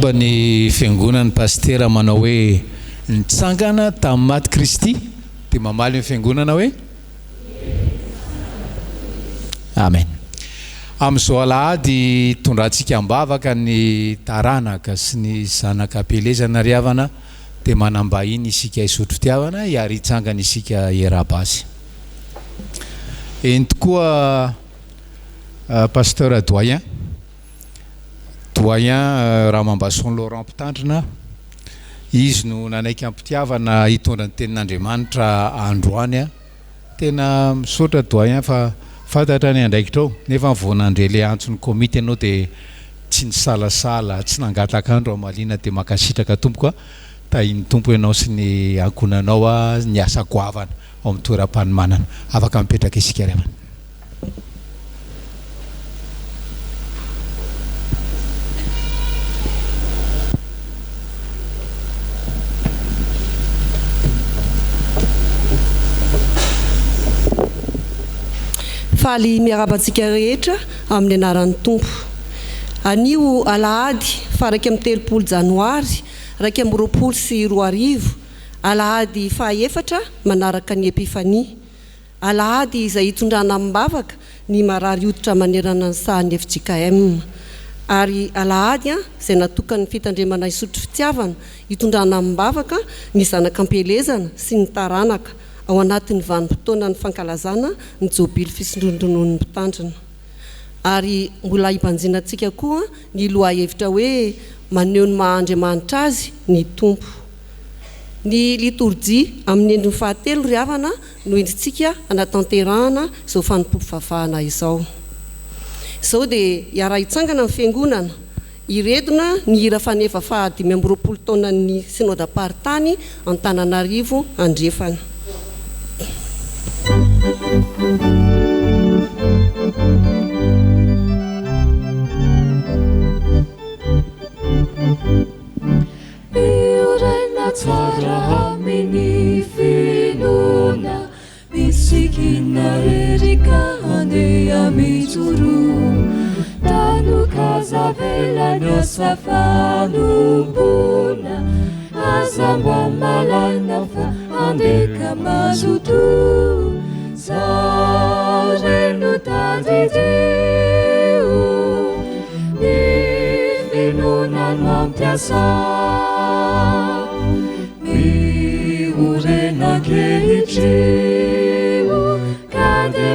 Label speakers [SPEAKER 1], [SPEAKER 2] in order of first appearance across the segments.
[SPEAKER 1] Ny fiangonan'ny pasitera manao hoe nitsangana tamin'ny maty Kristy dia mamaly ny fiangonana hoe Amen. Amin'izao alahady hitondrantsika am-bavaka ny taranaka sy ny zanaka am-pielezana ry havana dia manam-bahiny isika hisotro fitiavana ary hitsangana isika hiarahaba azy. Eny tokoa Pasteur Doyen. Doyen Ramambason Laurent Mpitandrina, izy no nanaiky am-pitiavana hitondra ny tenin'Andriamanitra androany. Tena misaotra Doyen fa fantatra ny andraikitrao, nefa vao nandre le antson'ny komity ianao dia tsy nisalasala, tsy nangataka andro hamaliana dia mankasitraka tompoko a! Tahin'ny Tompo ianao sy ny ankohonanao ny asa goavana ao amin'ny toeram-panomanana. Afaka mipetraka isika ry havana.
[SPEAKER 2] Faly miarahaba antsika rehetra amin'ny anaran'ny Tompo. Anio alahady faha 31 janoary 2021, alahady faha efatra manaraka ny Epifania. Alahady izay hitondrana amim-bavaka ny marary hoditra manerana ny sahan'ny fjkm. Ary alahady izay natokan'ny fitandremana hisotro fitiavana hitondrana amim-bavaka ny zanak'ampielezana sy ny taranaka ao anatin'ny vanim-potoanan'ny fankalazana ny jobily fisondron-drononon'ny mpitandrina. Ary mbola hibanjinantsika koa ny lohahevitra hoe maneho ny maha Andriamanitra Azy ny Tompo. Ny litorjia amin'ny endriny fahatelo ry havana no entintsika hanatanterahana izao fanompoam-pivavahana izao. Izao dia hiara-hitsangana ny Fiangonana, hiredona ny hira faneva faha 25 taonan'ny Synodam-paritany Antananarivo Andrefana.
[SPEAKER 3] Miorina tsara amin'ny finoana, misikina hery ka andeha mijoro. Tanoka aza avela ny asa fanompoana, aza mba malaina fa andeha ka mazotoa. Zary no tadidio, ny finoana no ampiasao. Miorena ankehitriny ka dia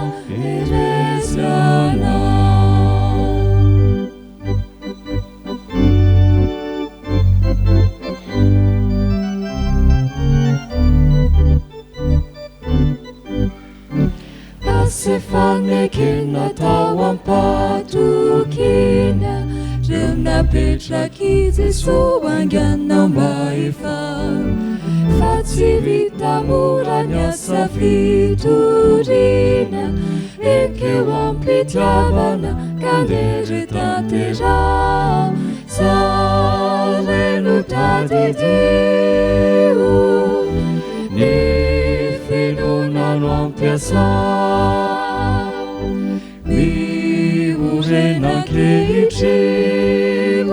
[SPEAKER 3] mahereza anao. Asa efa nekena tao am-patokiana, Reo napetrak'i Jesoa haingana mba efa. Fa tsy vita mora ny asa fitoriana, Ekeo am-pitiavana ka ndeha re tanteraho. Tsara no tadidio, ny finoana no ampiasao. Miorena ankehitriny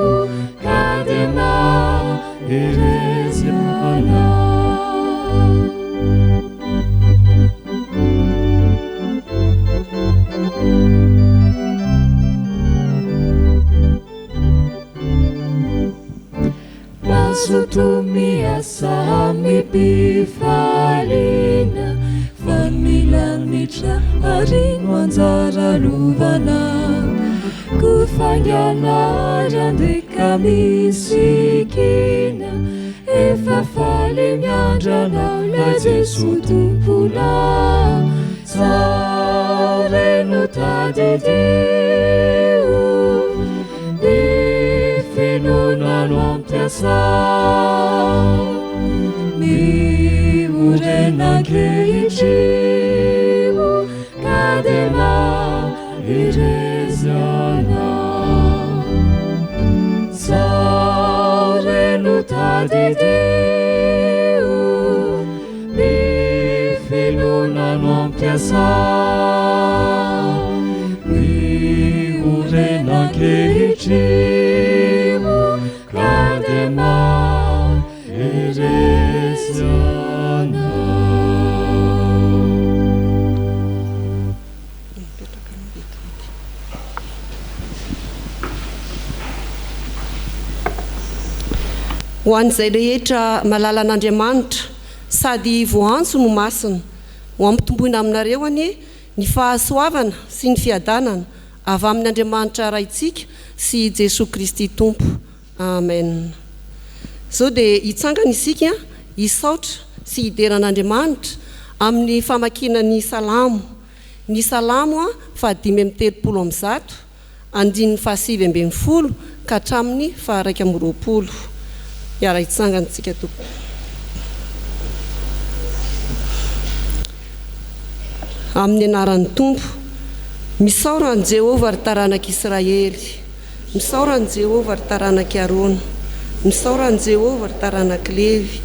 [SPEAKER 3] ka dia mahereza ianao. Mazotoa miasa amim-pifaliana, fa ny lanitra àry no anjara lovana. Koa faingàna àry andeha ka misikina, efa faly miandry anao 'lay Jesoa Tomponao. Tsara no tadidio, ny finoana no ampiasao. Miorena ankehitriny ka dia mahereza anao. Tsara no tadidio. Ny finoana no ampiasao, miorena ankehitriny
[SPEAKER 2] Ho an'izay rehetra malala an'Andriamanitra sady voaantso no masina, ho ampitomboina aminareo anie ny fahasoavana sy ny fiadanana avy amin' Andriamanitra Raintsika sy Jesoa Kristy Tompo. Amen. Izao dia hitsangana isika hisaotra sy hidera an'Andriamanitra amin'ny famakiana ny Salamo. Ny Salamo faha-135, andininy faha-19 ka hatramin'ny faha-21. Hiara-hitsangana isika tompoko. Amin'ny anaran'ny Tompo. Misaora an'i Jehovah, ry taranak'Israely. Misaora an'i Jehovah, ry taranak'i Arona. Misaora an'i Jehovah, ry taranak'i Levy.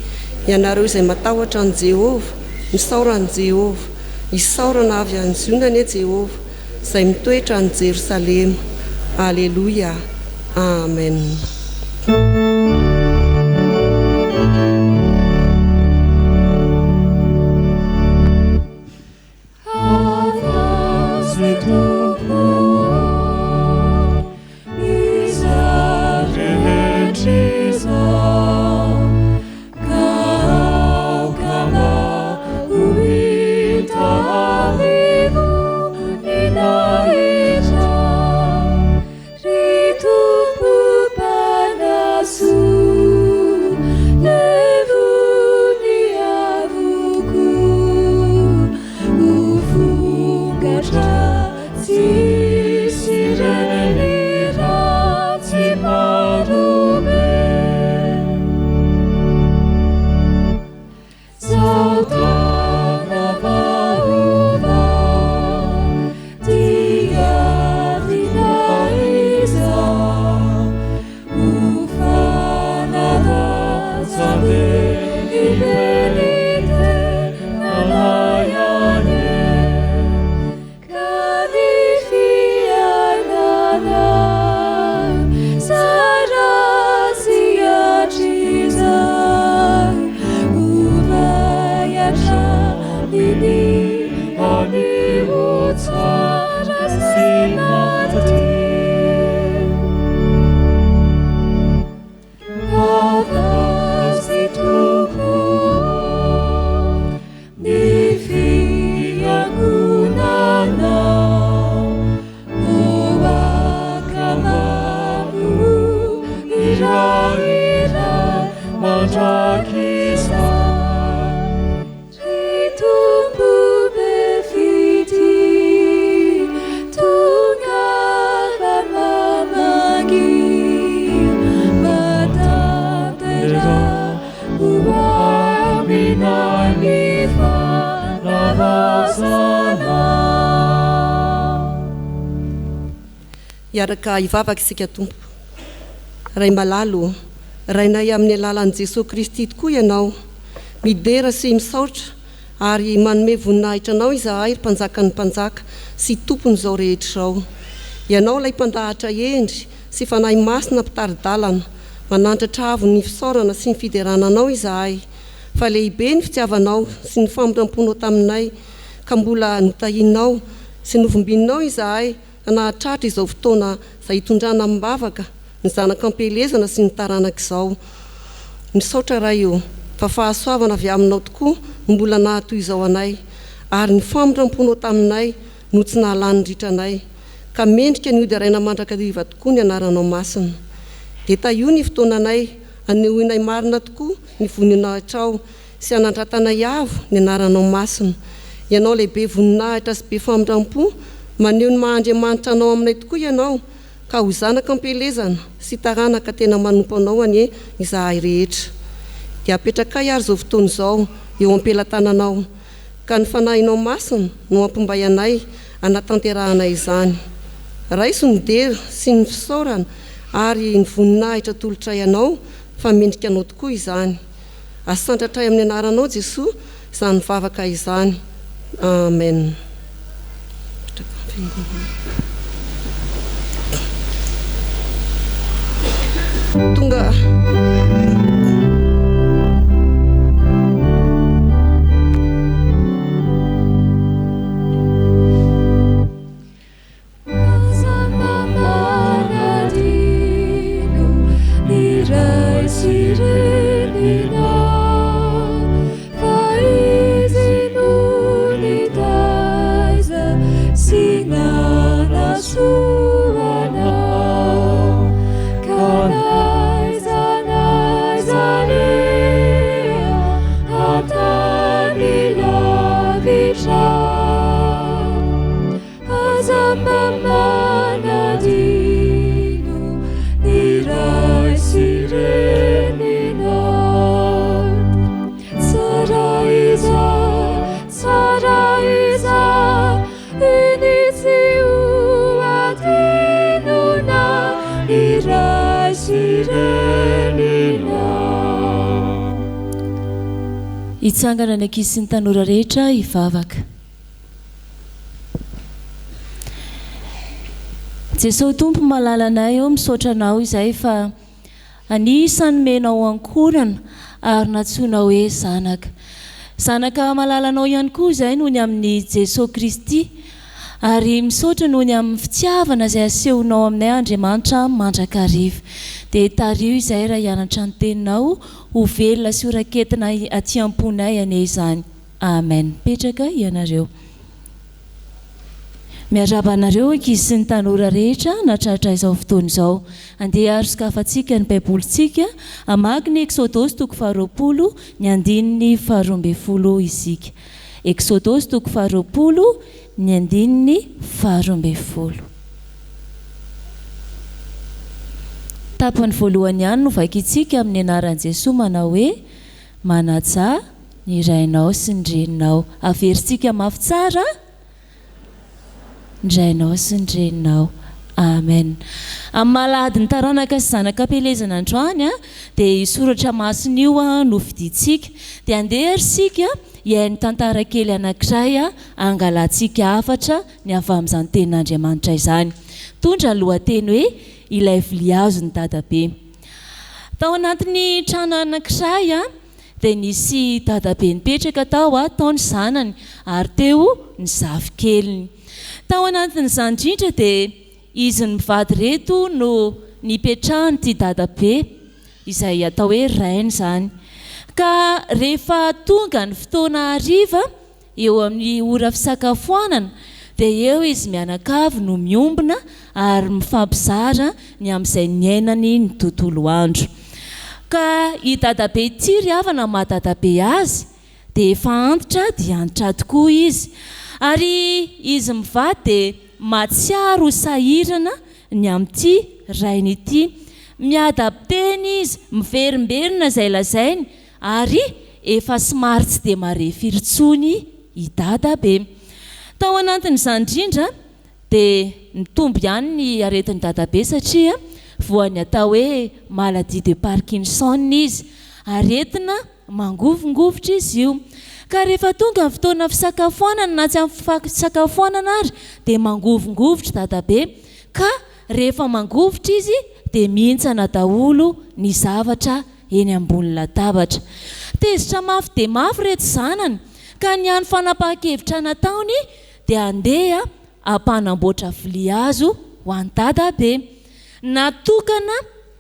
[SPEAKER 2] Ianareo izay matahotra an'i Jehovah, misaora an'i Jehovah. Isaorana avy any Ziona anie Jehovah, izay mitoetra any Jerosalema. Aleloia! Amen. Hiaraka hivavaka isika Tompo. Ray malala ô, Rainay amin'ny alalan'i Jesoa Kristy tokoa Ianao. Midera sy misaotra ary manome voninahitra Anao izahay ry Mpanjakan'ny mpanjaka sy Tompon'izao rehetra izao. Ianao ilay Mpandahatra hendry sy Fanahy Masina mpitari-dalana. Manandratra avo ny fisaorana sy ny fiderana Anao izahay fa lehibe ny fitiavanao sy ny famindramponao taminay ka mbola notahianao sy novombininao izahay nahatratra izao fotoana izay hitondrana amim-bavaka ny zanak'ampielezana sy ny taranaka izao. Misaotra Ray o, fa fahasoavana avy Aminao tokoa no mbola nahatoy izao anay, ary ny famindramponao taminay no tsy nahalany ritra anay, ka mendrika ny hoderaina mandrakariva tokoa ny Anaranao Masina. Dia tahio ny fotoananay, anehoinay marina tokoa ny voninahitrao, sy hanandratanay avo ny anaranao masina. Ianao ilay be voninahitra sy be famindrampo, maneho ny maha Andriamanitra anao aminay tokoa Ianao, ka ho zanaka am-pielezana sy taranaka tena manompo Anao anie izahay rehetra. Dia apetrakay ary izao fotoana izao eo am-pelatananao, ka ny Fanahinao Masina no hampombay anay hanatanterahanay izany. Raiso ny dera sy ny fisaorana ary ny voninahitra atolotray Anao fa mendrika Anao tokoa izany. Asandratray amin'ny anaranao Jesoa izany vavaka izany. Amen. Tonga.
[SPEAKER 3] Aza mba manadino ny ray sy reny.
[SPEAKER 4] Hitsangana ny ankizy sy ny tanora rehetra hivavaka. Jesoa Tompo malalanay ô, misaotra Anao izahay fa anisan'ny nomenao ankohonana ary nantsoinao hoe zanaka. Zanaka malalanao ihany koa izahay noho ny amin'i Jesoa Kristy ary misaotra noho ny amin'ny fitiavana izay asehonao aminay Andriamanitra mandrakariva. Dia tariho izahay raha hianatra ny teninao ho velona sy ho raketina aty am-ponay anie izany. Amen. Mipetraka ianareo. Miarahaba anareo ankizy sy ny tanora rehetra natratra izao fotoana izao. Andeha ary sokafantsika ny Baibolintsika hamaky ny Eksodosy toko faharoapolo ny andininy faharoa ambin'ny folo isika. Eksodosy toko faharoapolo ny andininy faharoa ambin'ny folo. Tapany voalohany ihany no vakintsika amin'ny anaran'i Jesoa manao hoe, Manajà ny rainao sy ny reninao. Averintsika mafy tsara ny rainao sy ny reninao. Amen. Amin'ny maha alahadin'ny taranaka sy zanaka am-pielezana androany dia io soratra masina io no fidintsika. Dia andeha ary isika hihaino tantara kely anankiray hangalantsika hafatra ny avy amin'izany tenin'Andriamanitra izany. Mitondra ny lohateny hoe Ilay vilia azon'i Dadabe. Tao anatin'ny trano anankiray dia nisy dadabe nipetraka tao, tao ny zanany ary teo ny zafikeliny. Tao anatin'izany indrindra dia izy mivady ireto no nipetrahan'ity dadabe izay atao hoe rainy izany. Ka rehefa tonga ny fotoana hariva Eo amin'ny ora fisakafoanana dia eo izy mianakavy no miombona ary mifampizara ny amin'izay niainany ny tontolo andro. Ka i dadabe ity ry havana maha dadabe azy dia efa antitra dia antitra tokoa izy. Ary izy mivady dia mahatsiaro ho sahirana ny amin'ity rainy ity. Miadam-piteny izy, miverimberina izay lazainy Ary efa somary tsy dia mare firy intsony i Dadabe. Tao anatin'izany indrindra dia nitombo ihany ny aretin'i Dadabe satria voan'ny atao hoe maladie de Parkinson izy. Aretina mangovingovitra izy io. Ka rehefa tonga ny fotoana fisakafoanana na tsy amin'ny fisakafoanana ary dia mangovingovitra Dadabe. Ka rehefa mangovitra izy dia mihintsana daholo ny zavatra eny ambony latabatra. Tezitra mafy dia mafy ireto zanany ka ny hany fanapahan-kevitra nataony dia handeha hampanamboatra vilia hazo ho an'i Dadabe. Natokana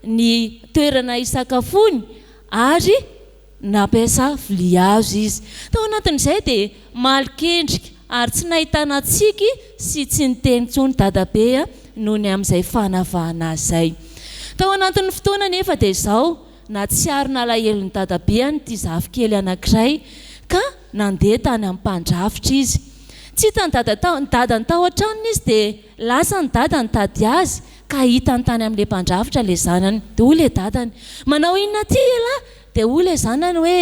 [SPEAKER 4] ny toerana hisakafoany ary nampiasa vilia hazo izy. Tao anatin'izay dia malok'endrika ary tsy nahitana tsiky sy tsy niteny intsony Dadabe noho ny amin'izay fanavahana azy izay. Tao anatin'ny fotoana anefa dia izao, nahatsiaro nalahelo ny dadabeany ity zafikely anankiray ka nandeha tany amin'ny mpandrafitra izy. Tsy hitan'ny dada tao, ny dadany tao an-tranony izy dia lasa ny dada nitady azy ka hitany tany amin'ilay mpandrafitra ilay zanany. Dia hoy ilay dadany, manao inona aty ialahy? Dia hoy ilay zanany hoe,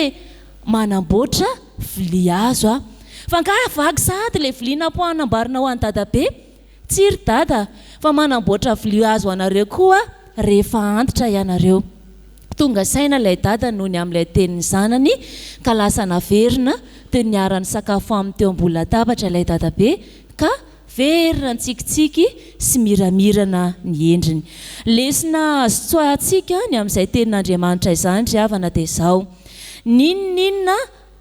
[SPEAKER 4] manamboatra vilia hazo aho. Fa angaha vaky sahady ilay vilia nampoanamboarina ho an'i dadabe? Tsia ry dada fa manamboatra vilia hazo ho anareo koa rehefa antitra ianareo. Tonga saina ilay dada noho ny amin'ilay tenin'ny zanany ka lasa naverina toy ny niara-nisakafo aminy teo ambony latabatra ilay dadabe ka very nitsikitsiky sy miramirana ny endriny. Lesona azo tsoahantsika ny amin'izay tenin'Andriamanitra izany ry havana dia izao, N'inon'inona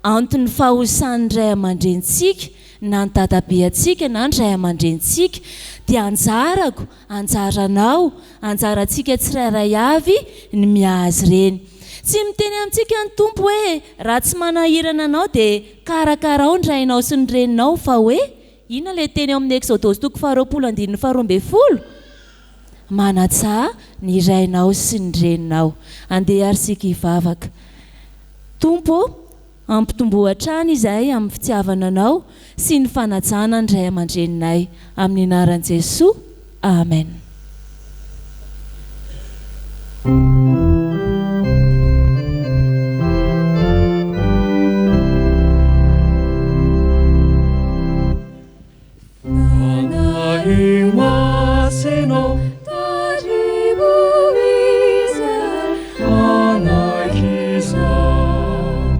[SPEAKER 4] Anton'ny fahosan'ny ray aman-drenintsika na ny dadabeantsika na ny ray aman-drenintsika dia anjarako, anjaranao, anjarantsika tsirairay avy ny miahy azy ireny. Tsy miteny amintsika ny Tompo hoe raha tsy manahirana anao dia karakarao ny rainao sy ny reninao fa hoe inona ilay teny ao amin'ny Eksodosy toko faharoapolo andininy faharoa ambin'ny folo? Manajà ny rainao sy ny reninao. Andeha ary isika hivavaka. Tompo ô, ampitomboa hatrany izahay amin'ny fitiavana Anao sy ny fanajana ny ray aman-dreninay. Amin'ny anaran'i Jesoa, Amen.
[SPEAKER 3] Fanahy Masina tariho izy hanaiky izao.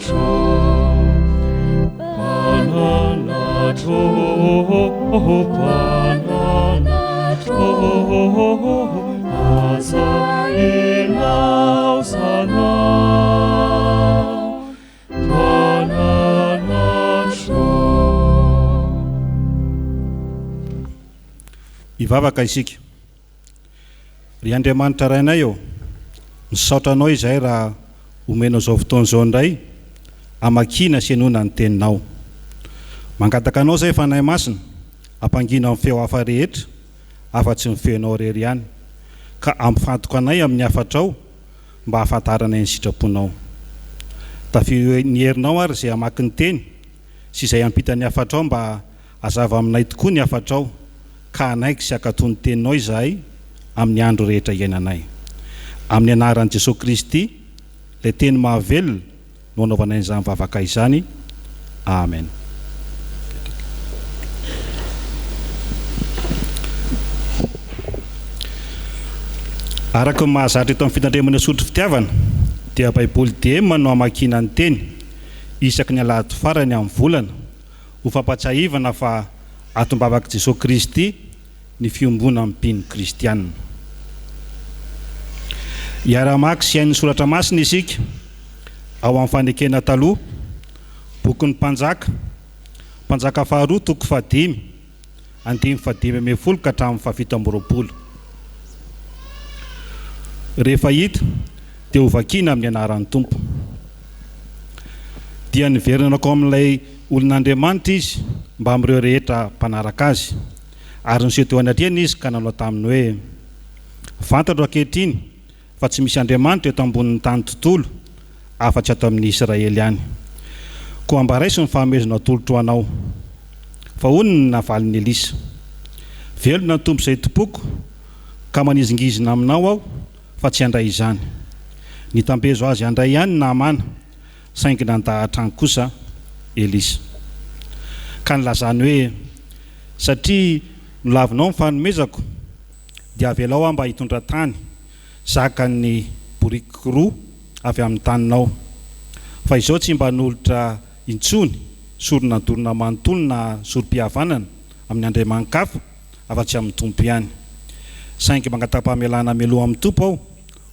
[SPEAKER 3] Mpananatro, Mpananatro, Mpananatro, aza ilaozana, Mpananatro.
[SPEAKER 5] Hivavaka isika. Ry Andriamanitra Rainay ô, misaotra Anao izahay raha omenao izao fotoana izao indray hamakiana sy henoina ny Teninao. Mangataka Anao izahay Fanahy Masina, ampangino amin'ny feo hafa rehetra afa-tsy ny feonao irery ihany, ka ampifantoka anay amin'ny hafatrao mba hahafantaranay ny sitraponao. Tafio ny herinao ary izay hamaky ny Teny sy izay hampita ny hafatrao mba Hazava aminay tokoa ny hafatrao, ka hanaiky sy hankatò ny teninao izahay amin'ny andro rehetra iainanay. Amin'ny anaran'i Jesoa Kristy, ilay Teny mahavelona, no anaovanay an'izany vavaka izany. Amen. Araka ny mahazatra eto amin'ny Fitandremana Sotro Fitiavana, dia Baiboly DM no hamakiana ny teny, isaky ny alahady farany amin'ny volana, ho fampatsiahivana fa atom-bavak'i Jesoa Kristy ny fiombonan'ny mpino kristiana. Hiara-hamaky sy haino ny Soratra Masina isika ao amin'ny Fanekena Taloha, Bokin'ny Mpanjaka, Mpanjaka faharoa toko fahadimy, andininy fahadimy ambin'ny folo ka hatramin'ny fahafito amby roapolo. Rehefa hita dia hovakiana amin'ny anaran'ny Tompo. Dia niverina nankao amin'ilay olon'Andriamanitra izy mbamin'ireo rehetra mpanaraka azy, ary niseho teo anatrehany izy ka nanao taminy hoe, Fantatro ankehitriny fa tsy misy Andriamanitra eto ambonin'ny tany tontolo afa-tsy ato amin'ny Israely ihany. Koa mba raiso ny fanomezana atolotro ho anao. Fa hoy ny navalin'i Elisa, Velona ny Tompo izay tompoko, ka manizingizina aminao aho fa tsy handray izany. Nitambezo azy handray ihany Naamana, saingy nandà hatrany kosa Elisa. Ka nilazany hoe, Satria nolavinao ny fanomezako, dia avelao aho mba hitondra tany zakan'ny boriky roa avy amin'ny taninao. Fa izao tsy mba hanolotra intsony sorona dorana manontolo na sorom-pihavanana amin'ny andriamani-kafa afa-tsy amin'ny Tompo ihany. Saingy mangata-pamelana mialoha amin'ny Tompo aho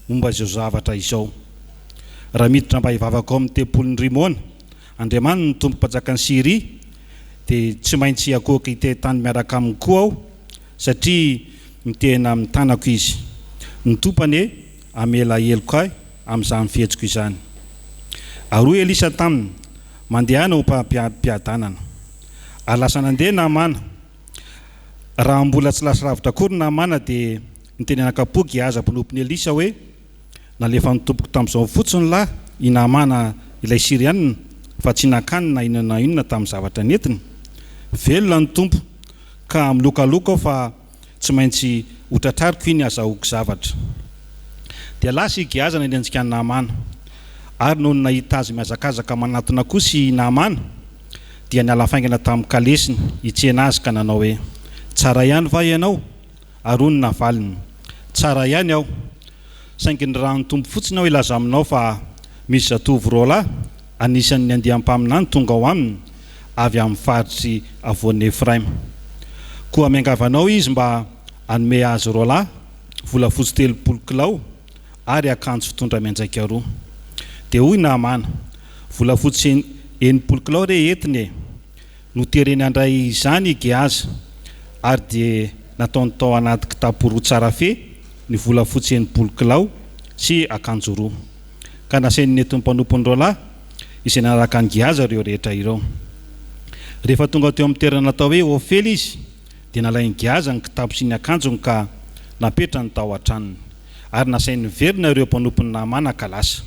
[SPEAKER 5] momba izao zavatra izao. Raha miditra mba hivavaka ao amin'ny tempolin'i Rimona, andriamaniny ny Tompo mpanjakan'i Syria, dia tsy maintsy hiankohoka hitehi-tany miaraka aminy koa aho, satria mitehina amin'ny tanako izy. Ny Tompo anie hamela heloka ahy amin'izany fihetsiko izany. Ary hoy Elisa taminy, Mandehana ho mpampiadanana. Ary lasa nandeha Naamana. Raha mbola tsy lasa lavitra akory Naamana dia niteny anakapo Gehaza mpanompon'i Elisa hoe, Nalefan'ny tompoko tamin'izao fotsiny lahy i Naamana ilay Syriana fa tsy nankany na inona na inona tamin'ny zavatra nentiny. Velona ny Tompo, ka milokaloka aho fa tsy maintsy hotratrariko iny azahoako zavatra. Dia lasa i Gehaza nanenjika an'i Naamana. Ary nony nahita azy mihazakazaka manatona kosa i Naamana, dia niala faingana tamin'ny kalesiny hitsena azy ka nanao hoe, Tsara ihany va ianao? Ary hoy ny navaliny, Tsara ihany aho. Saingy nirahan'ny Tompo fotsiny aho hilaza aminao fa misy zatovo roalahy anisan'ny andiam-mpaminany tonga ao aminy avy amin'ny faritr'i havoan'i Efraima. Koa miangavy anao izy mba hanome azy roalahy volafotsy 30 kilao ary akanjo fitondra mianjaika roa. Dia hoy Naamana, Volafotsy 60 kilao re entiny e! Notereny handray izany i Gehaza, ary dia nataony tao anaty kitapo roa tsara fe ny volafotsy 60 kilao sy akanjo roa. Ka nasainy nentin'ny mpanompony roalahy izay nanaraka an'i Gehaza ireo rehetra ireo. Rehefa tonga teo amin'ny toerana natao hoe Ofela izy, dia nalain'i Gehaza ny kitapo sy ny akanjony ka napetrany tao an-tranony. Ary nasainy niverina ireo mpanompon'i Naamana ka lasa.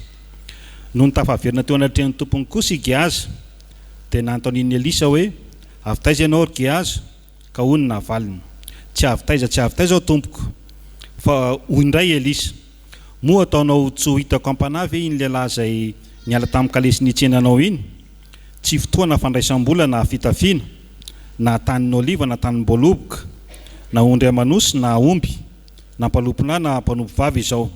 [SPEAKER 5] Nony tafaverina teo anatrehan'ny tompony kosa i Gehaza, Dia nanontanian'i Elisa hoe, Avy taiza ianao, ry Gehaza? Ka hoy ny navaliny, Tsy avy taiza tsy avy taiza aho, tompoko. Fa hoy indray i Elisa, Moa ataonao tsy ho hitako am-panahy ve iny lehilahy izay niala tamin'ny kalesy nitsena anao iny? Tsy fotoana fandraisam-bola na fitafiana, na tanin'oliva na tanim-boaloboka, na ondry aman'osy na omby, na mpanompo lahy na mpanompo vavy izao,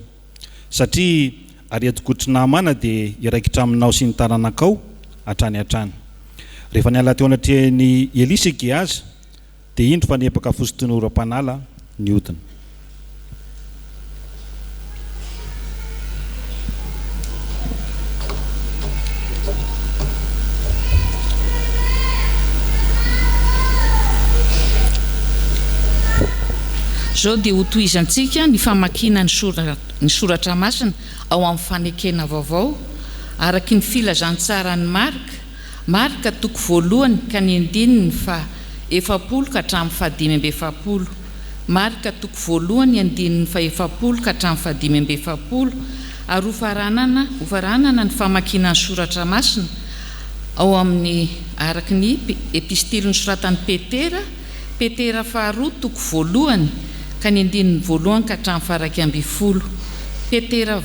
[SPEAKER 5] satria. Aretin-koditr'i Nahamana dia hiraikitra aminao sy ny taranakao hatrany hatrany. Rehefa niala teo anatrehan'i Elisa i Gehaza, dia indro fa niepaka fosy toy ny oram-panala ny hodiny.
[SPEAKER 6] Izao dia hotohizantsika ny famakiana ny ny soratra masina ao amin'ny Fanekena Vaovao, araky ny Filazantsaran'i Marka, Marka toko voalohany ka ny andininy faha 40 ka hatramin'ny faha 45. Marka toko voalohany andininy faha 40 ka hatramin'ny faha 45, ary hofaranana hofaranana ny famakiana ny soratra masina ao amin'ny araka ny Epistily nosoratan'i Petera, Petera faharoa toko voalohany ka ny andininy voalohany ka hatramin'ny faha 11. Petera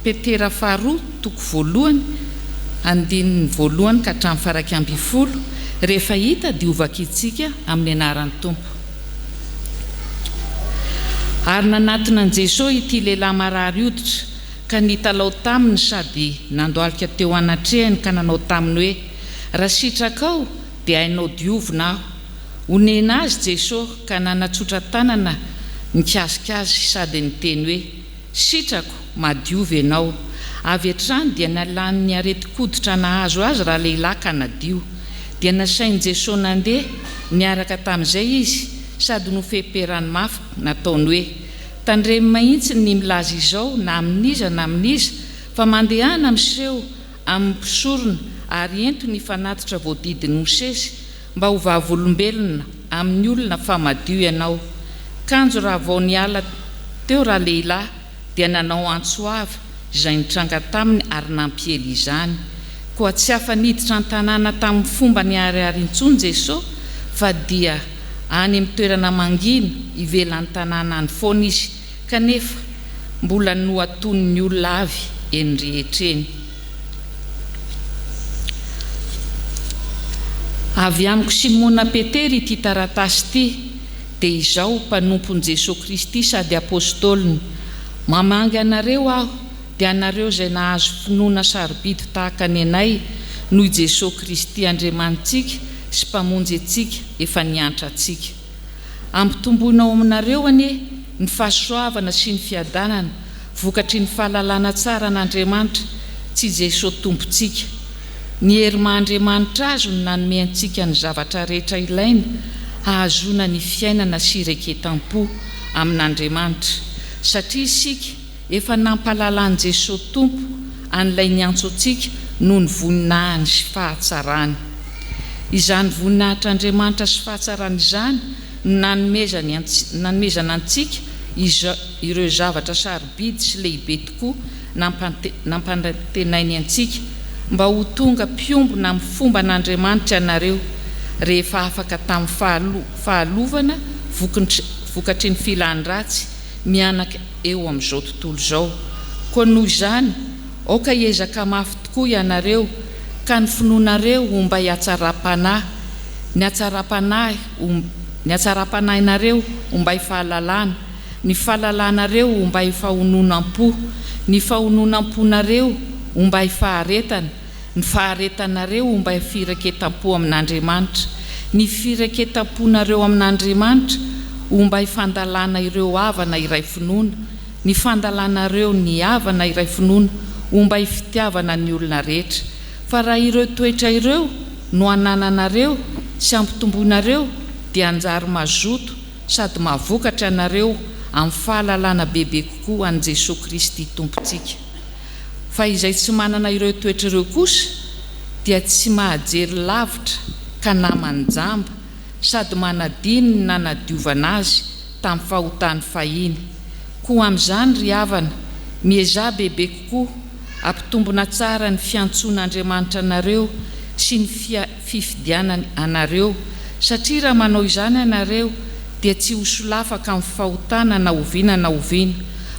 [SPEAKER 6] Petera faharoa toko voalohany andininy voalohany ka hatramin'ny faha 11, rehefa hita dia hovakintsika amin'ny anaran'ny Tompo. Ary nanatona an'i Jesoa ity lehilahy marary hoditra ka nitalaho taminy sady nandohalika teo anatrehany ka nanao taminy hoe, Raha sitrakao dia hainao diovina aho. Onena azy Jeso ka nanatsotra tanana nikasika azy sady niteny hoe, Sitrako, madiova ianao. Avy hatrany dia nalan'ny aretin-koditra nahazo azy ralehilahy ka nadio. Dia nasain'i Jeso nandeha niaraka tamin'izay izy sady nofeperany mafy nataony hoe, Tandremo mahitsy ny milaza izao na amin'iza na amin'iza fa mandehana miseho amin'ny mpisorona ary ento ny fanatitra voadidin'i Mosesy mba ho vavolombelona amin'ny olona fa madio ianao. Kanjo raha vao niala teo ralehilahy dia nanao antso avo izay nitranga taminy ary nampiely izany. Koa tsy afa-niditra an-tanàna tamin'ny fomba niharihary intsony Jesoa fa dia any amin'ny toerana mangina ivelan'ny tanàna any foana izy kanefa mbola nohatonin'ny olona avy eny rehetra eny. Avy amiko Simona Petera ity taratasy ity, dia izaho mpanompon'i Jesoa Kristy sady Apôstôliny. Mamangy anareo aho, dia anareo izay nahazo finoana sarobidy tahaka ny anay noho i Jesoa Kristy Andriamanitsika sy Mpamonjy antsika efa niantra antsika. Ampitomboina ao aminareo anie ny fahasoavana sy ny fiadanana vokatry ny fahalalana tsara an'Andriamanitra tsy Jesoa Tompontsika. Ny hery maha Andriamanitra Azy no nanome antsika ny zavatra rehetra ilaina hahazoana ny fiainana sy ireketam-po amin'Andriamanitra satria isika Efa nampahalalan'i Jesoa Tompo an'ilay niantso antsika noho ny voninahiny sy fahatsarany. Izany voninahitr'Andriamanitra sy fahatsarany izany no nanomezany nanomezana antsika izao ireo zavatra sarobidy sy lehibe tokoa nampanantenainy antsika, mba ho tonga mpiombona amin'ny fomban'Andriamanitra ianareo rehefa afaka tamin'ny fahalovana vokatry ny filan'ny ratsy mihanaka eo amin'izao tontolo izao. Koa noho izany, aoka hiezaka mafy tokoa ianareo, ka ny finoanareo ombay hatsaram-panahy, ny hatsaram-panahy ny hatsaram-panahinareo ombay fahalalana, ny fahalalanareo ombay fahononam-po, ny fahononam-ponareo ombay faharetana, ny faharetanareo ombay firaiketam-po amin'Andriamanitra, ny firaiketam-ponareo amin'Andriamanitra ombay fandalana ireo havana iray finoana, ny fandalanareo ny havana iray finoana ombay fitiavana ny olona rehetra. Fa raha ireo toetra ireo no anananareo sy ampitomboinareo dia hanjary mazoto sady mahavokatra ianareo amin'ny fahalalana bebe kokoa an'i Jesoa Kristy Tompontsika. Fa izay tsy manana ireo toetra ireo kosa dia tsy mahajery lavitra ka naman'ny jamba sady manadino ny nanadiovana azy tamin'ny fahotany fahiny. Koa amin'izany ry havana, miezaha bebe kokoa hampitombona tsara ny fiantsoan'Andriamanitra anareo sy ny fifidianany anareo, satria raha manao izany ianareo dia tsy ho solafaka amin'ny fahotana na oviana na oviana,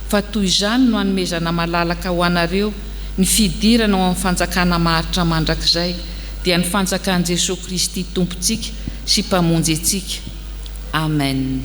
[SPEAKER 6] fa toy izany no hanomezana malalaka ho anareo ny fidirana ao amin'ny fanjakana maharitra mandrakizay, dia ny fanjakan'i Jesoa Kristy Tompontsika sy Mpamonjy antsika. Amen.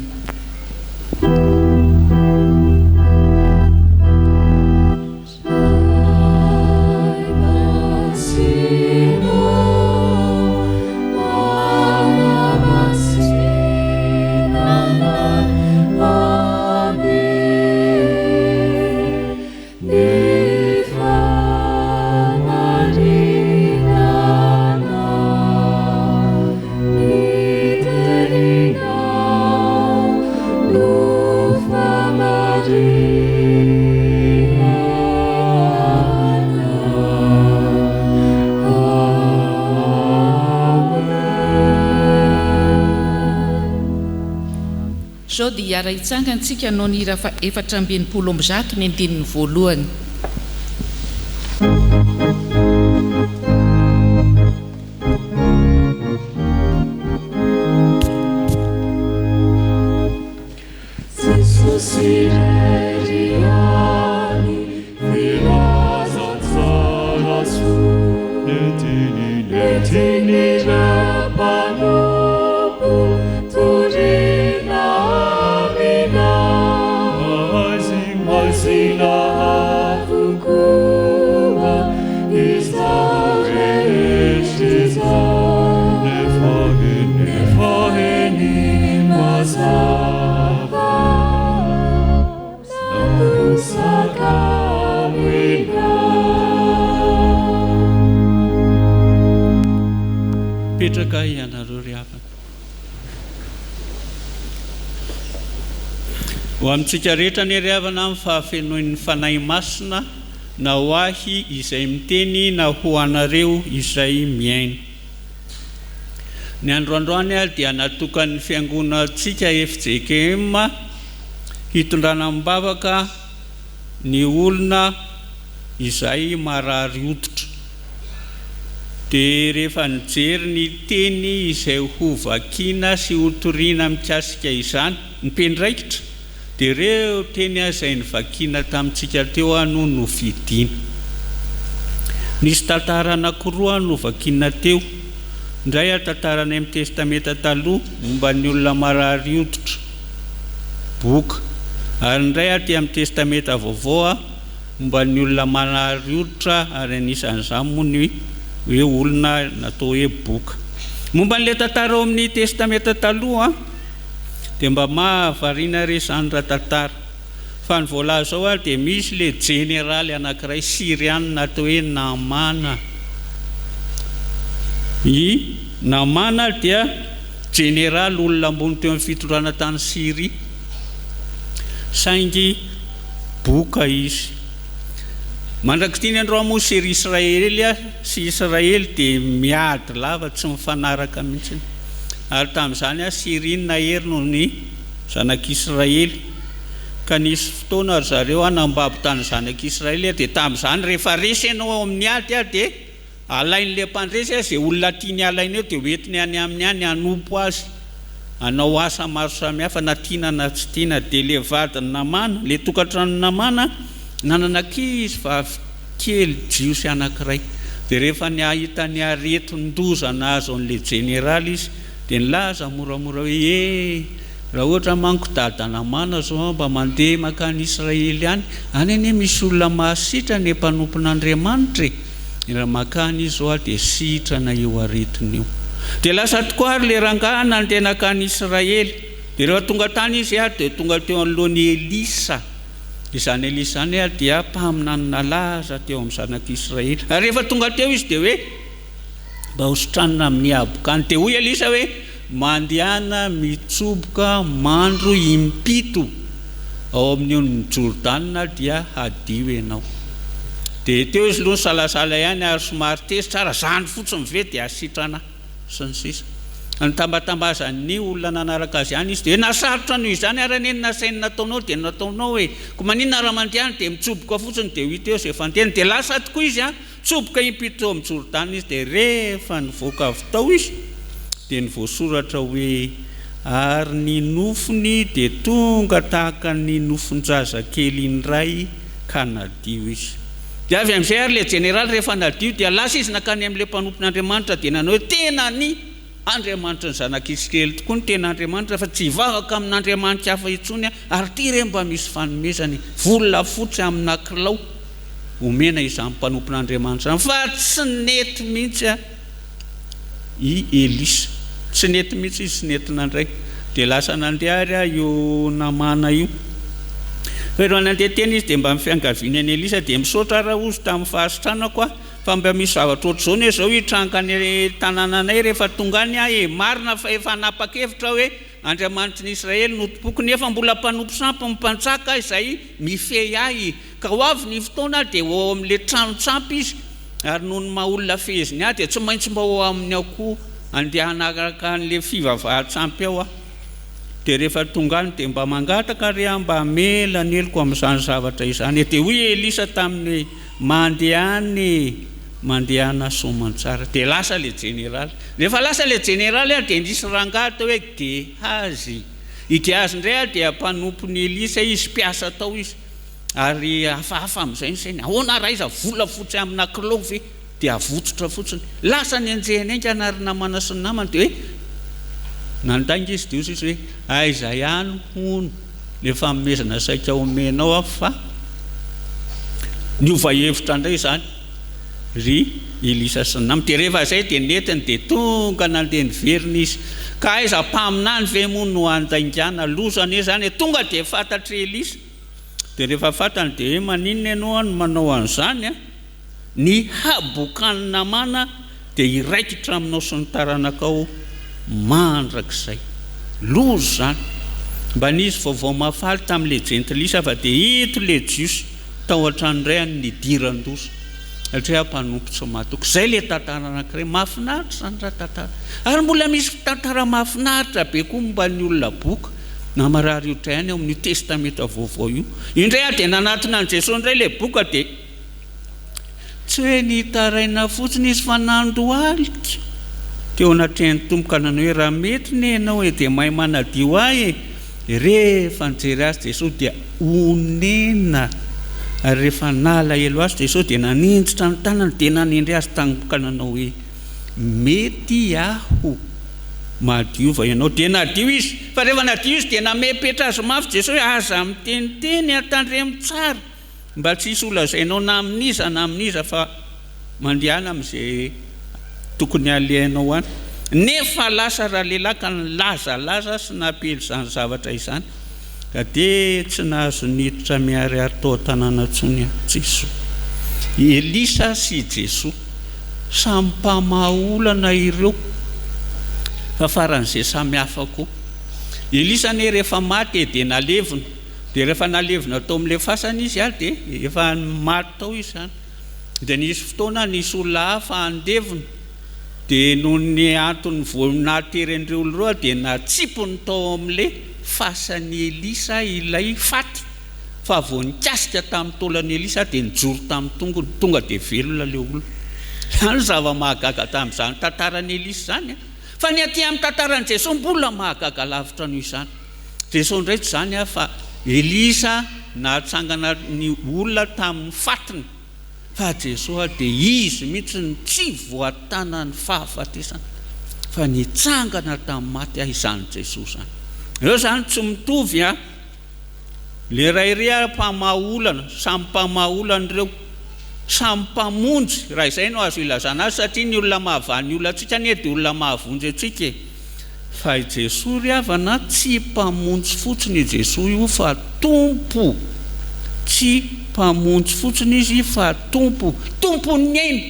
[SPEAKER 6] Izao dia hiara-hitsangana isika hanao ny hira faha-164 ny andininy voalohany.
[SPEAKER 3] Jesosy irery ihany, filazantsara soa. Nentin'ireo mpanompo torina aminao. Maizina avokoa izao rehetra izao. Nefa eny mazava namposaka aminao.
[SPEAKER 7] Mipetraka ianareo ry havana. Ho amintsika rehetra anie ry havana ny fahafenoin'ny Fanahy Masina na ho ahy izay miteny na ho anareo izay mihaino. Ny andro androany dia natokan'ny Fiangonantsika fjkm hitondrana amim-bavaka ny olona izay marary hoditra. Dia rehefa nijery ny teny izay ho vakiana sy ho toriana mikasika izany ny mpiandraikitra dia ireo teny izay novakiana tamintsika teo no nofidiana. Nisy tantara anankiroa novakiana teo. Ny iray tantara any amin'ny Testamenta Taloha momba ny olona marary hoditra, boka, ary ny iray aty amin'ny Testamenta Vaovao momba ny olona marary hoditra ary anisan'izany moa ny hoe olona natao hoe boka. Momba an'ilay tantara ao amin'ny Testamenta Taloha, Dia mba mahavariana re izany raha tantara. Fa ny voalaza ao ary dia misy le jeneraly anankiray syriana atao hoe Namana. I Namana dia jeneraly olona ambony teo amin'ny fitondrana tany Syria. Saingy boka izy. Mandrak'ity ny androany moa Syria Israely sy Israely dia miady lava tsy mifanaraka mihitsy. Ary tamin'izany Asyria nahery noho ny zanak'Israely. Ka nisy fotoana ry zareo nambabo tany zanak'Israely, dia tamin'izany rehefa resy ianao ao amin'ny ady dia alain'ilay mpandresy izay olona tiany halaina eo dia hoentiny any aminy any hanompo azy, hanao asa maro samihafa na tiana na tsy tiana. Dia ilay vadin'i Namàna, ilay tokantranon'i Namàna, nanana ankizy vavy kely jiosy anankiray. Dia rehefa nahita ny aretin-doza nahazo an'ilay jeneraly izy, dia nilaza moramora hoe, E, raha ohatra manko dada Namàna izao mba mandeha mankany Israely any, any anie misy olona mahasitrana e, mpanompon'Andriamanitra e! Raha mankany izy izao dia sitrana io aretina io. Dia lasa tokoa ary ilay rangahy nandeha nankany Israely. Dia rehefa tonga tany izy dia tonga teo anoloan'i Elisa. Izany Elisa izany ary dia mpaminany nalaza teo amin'ny zanak'Israely. Ary rehefa tonga teo izy dia hoe, Mba hositranina amin'ny habokany. Dia hoy Elisa hoe, Mandehana mitsoboka mandro impito ao amin'ny onin'i Jordana dia hadio ianao. Dia teo izy aloha nisalasala ihany ary somary tezitra, ary izany fotsiny ve dia hasitrana ahy? sy ny sisa Nitambatambazan'ny olona nanaraka azy ihany izy dia hoe na sarotra noho izany ary anie ny nasainy nataonao dia nataonao e! Koa maninona raha mandeha any dia mitsoboka fotsiny dia ho hita eo izay fandehany. Dia lasa tokoa izy an! Tsoboka impito teo amin'ny Jordana izy dia rehefa nivoaka avy tao izy dia ny voasoratra hoe ary ny nofony dia tonga tahaka ny nofon-jazakely indray ka nadio izy. Dia avy amin'izay ary ilay jeneraly rehefa nadio dia lasa izy nankany amin'ilay mpanompon'Andriamanitra dia nanao hoe tena ny Andriamanitry ny zanak'Israely tokoa no tena Andriamanitra fa tsy hivavaka amin'andriamanitra hafa intsony aho ary ity re mba misy fanomezana e, volafotsy amina kilao omena izany mpanompon'Andriamanitra izany fa tsy nety mihitsy a. i Elisa. Tsy nety mihitsy izy, tsy nety nandray. Dia lasa nandeha ary io Namàna io. Fa rehefa nandeha teny izy dia mba ny fiangaviany an'i Elisa dia misaotra aho hozy tamin'ny fahasitranako aho, fa mba misy zavatra ohatr'izao anie izao hitranga any tanànanay rehefa tonga any aho e! Marina fa efa hanapa-kevitra aho hoe Andriamanitry ny Israely no tompoko, nefa mbola mpanompo sampy ny mpanjaka izay mifehy ahy. Ka ho avy ny fotoana dia ho ao amin'ilay tranon-tsampy izy, ary noho ny maha olona feheziny ahy dia tsy maintsy mba ho ao aminy ao koa, andeha hanaraka an'ilay fivavahan-tsampy ao aho. Dia rehefa tonga any dia mba mangataka re aho mba hamela ny heloko amin'izany zavatra izany e. Dia hoy Elisa taminy hoe, Mandehana e, mandehana soamantsara. Dia lasa ilay jeneraly. Rehefa lasa ilay jeneraly dia nisy rangahy atao hoe Gehazy. I Gehazy indray dia mpanompon'i Elisa izy, mpiasa tao izy. Ary hafahafa amin'izay ny sainy, ahoana raha aiza volafotsy amina kilao ve? Dia avotsotra fotsiny. Lasa nenjehiny haingana ry namana sy ny namany dia hoe nandainga izy dia hoy izy hoe aiza ihany hono ilay fanomezana saika omenao aho fa niova hevitra indray izany ry Elisa sy ny namany. Dia rehefa izay dia nentiny dia tonga nandeha niverina izy. Ka aiza mpaminany ve moa no handaingana? Loza anie izany e! Tonga dia fantatr'i Elisa. Dia rehefa fantany dia hoe maninona ianao no manao an'izany an? Ny habokan'i Namàna dia hiraikitra aminao sy ny taranakao mandrakizay. Loza izany! Mba nisy vaovao mahafaly tamin'ilay jentilisa fa dia ito ilay Jiosy tao an-trano indray any nidiran-doza satria mpanompo tsy mahatoky. Izay ilay tantara anankiray. Mahafinaritra izany raha tantara. Ary mbola misy tantara mahafinaritra be koa momba ny olona boka na marary hoditra ihany ao amin'io Testamenta Vaovao io. Indray aho dia nanatona an'i Jesosy indray ilay boka dia. Tsy hoe nitaraina fotsiny izy fa nandohalika teo anatrehan'ny Tompo ka nanao hoe, Raha mety ne ianao e, dia mahay manadio ahy e! Rehefa nijery azy Jesosy dia onena, ary rehefa nalahelo azy Jesosy dia naninjitra ny tanany dia nanendry azy tampoka ka nanao hoe, Mety aho, madiova ianao. Dia nadio izy. Fa rehefa nadio izy dia namepetra azy mafy Jesosy hoe, Aza miteniteny, ary tandremo tsara. Mba tsy hisy holazainao na amin'iza na amin'iza fa mandehana amin'izay tokony halehanao any. Nefa lasa ralehilahy ka nilazalaza sy nampiely izany zavatra izany, ka dia tsy nahazo niditra miharihary tao an-tanàna intsony Jesoa. I Elisa sy i Jesoa, samy mpamaha olana ireo, fa faran'izay samy hafa koa. Elisa anie rehefa maty dia nalevina. Dia rehefa nalevina tao amin'ilay fasana izy ary dia efa maty tao izy izany. Dia nisy fotoana nisy olona hafa handevina, dia noho ny antony vao nahatery an'ireo olona ireo dia natsipiny tao amin'ilay fasan'i Elisa ilay faty, fa vao nikasika tamin'ny taolan'i Elisa dia nijoro tamin'ny tongony, tonga dia velona ilay olona. Izany no zava-mahagaga tamin'izany tantaran'i Elisa izany. Fa ny aty amin'ny tantaran'i Jesoa mbola mahagaga lavitra noho izany. Jesoa indray tsy izany fa Elisa nahatsangana ny olona tamin'ny fatiny fa Jesoa dia Izy mihitsy no tsy voatanan'ny fahafatesana fa nitsangana tamin'ny maty aho izany Jesoa izany. Ireo izany tsy mitovy an! Le ray re ary mpamaha olana, samy mpamaha olana ireo, samy mpamonjy raha izay no azo ilazana azy satria ny olona mahavaha ny olantsika anie dia olona mahavonjy antsika e! Fa i Jesoa ry havana tsy mpamonjy fotsiny i Jesoa io fa Tompo, tsy mpamonjy fotsiny Izy fa Tompo, Tompon'ny aina,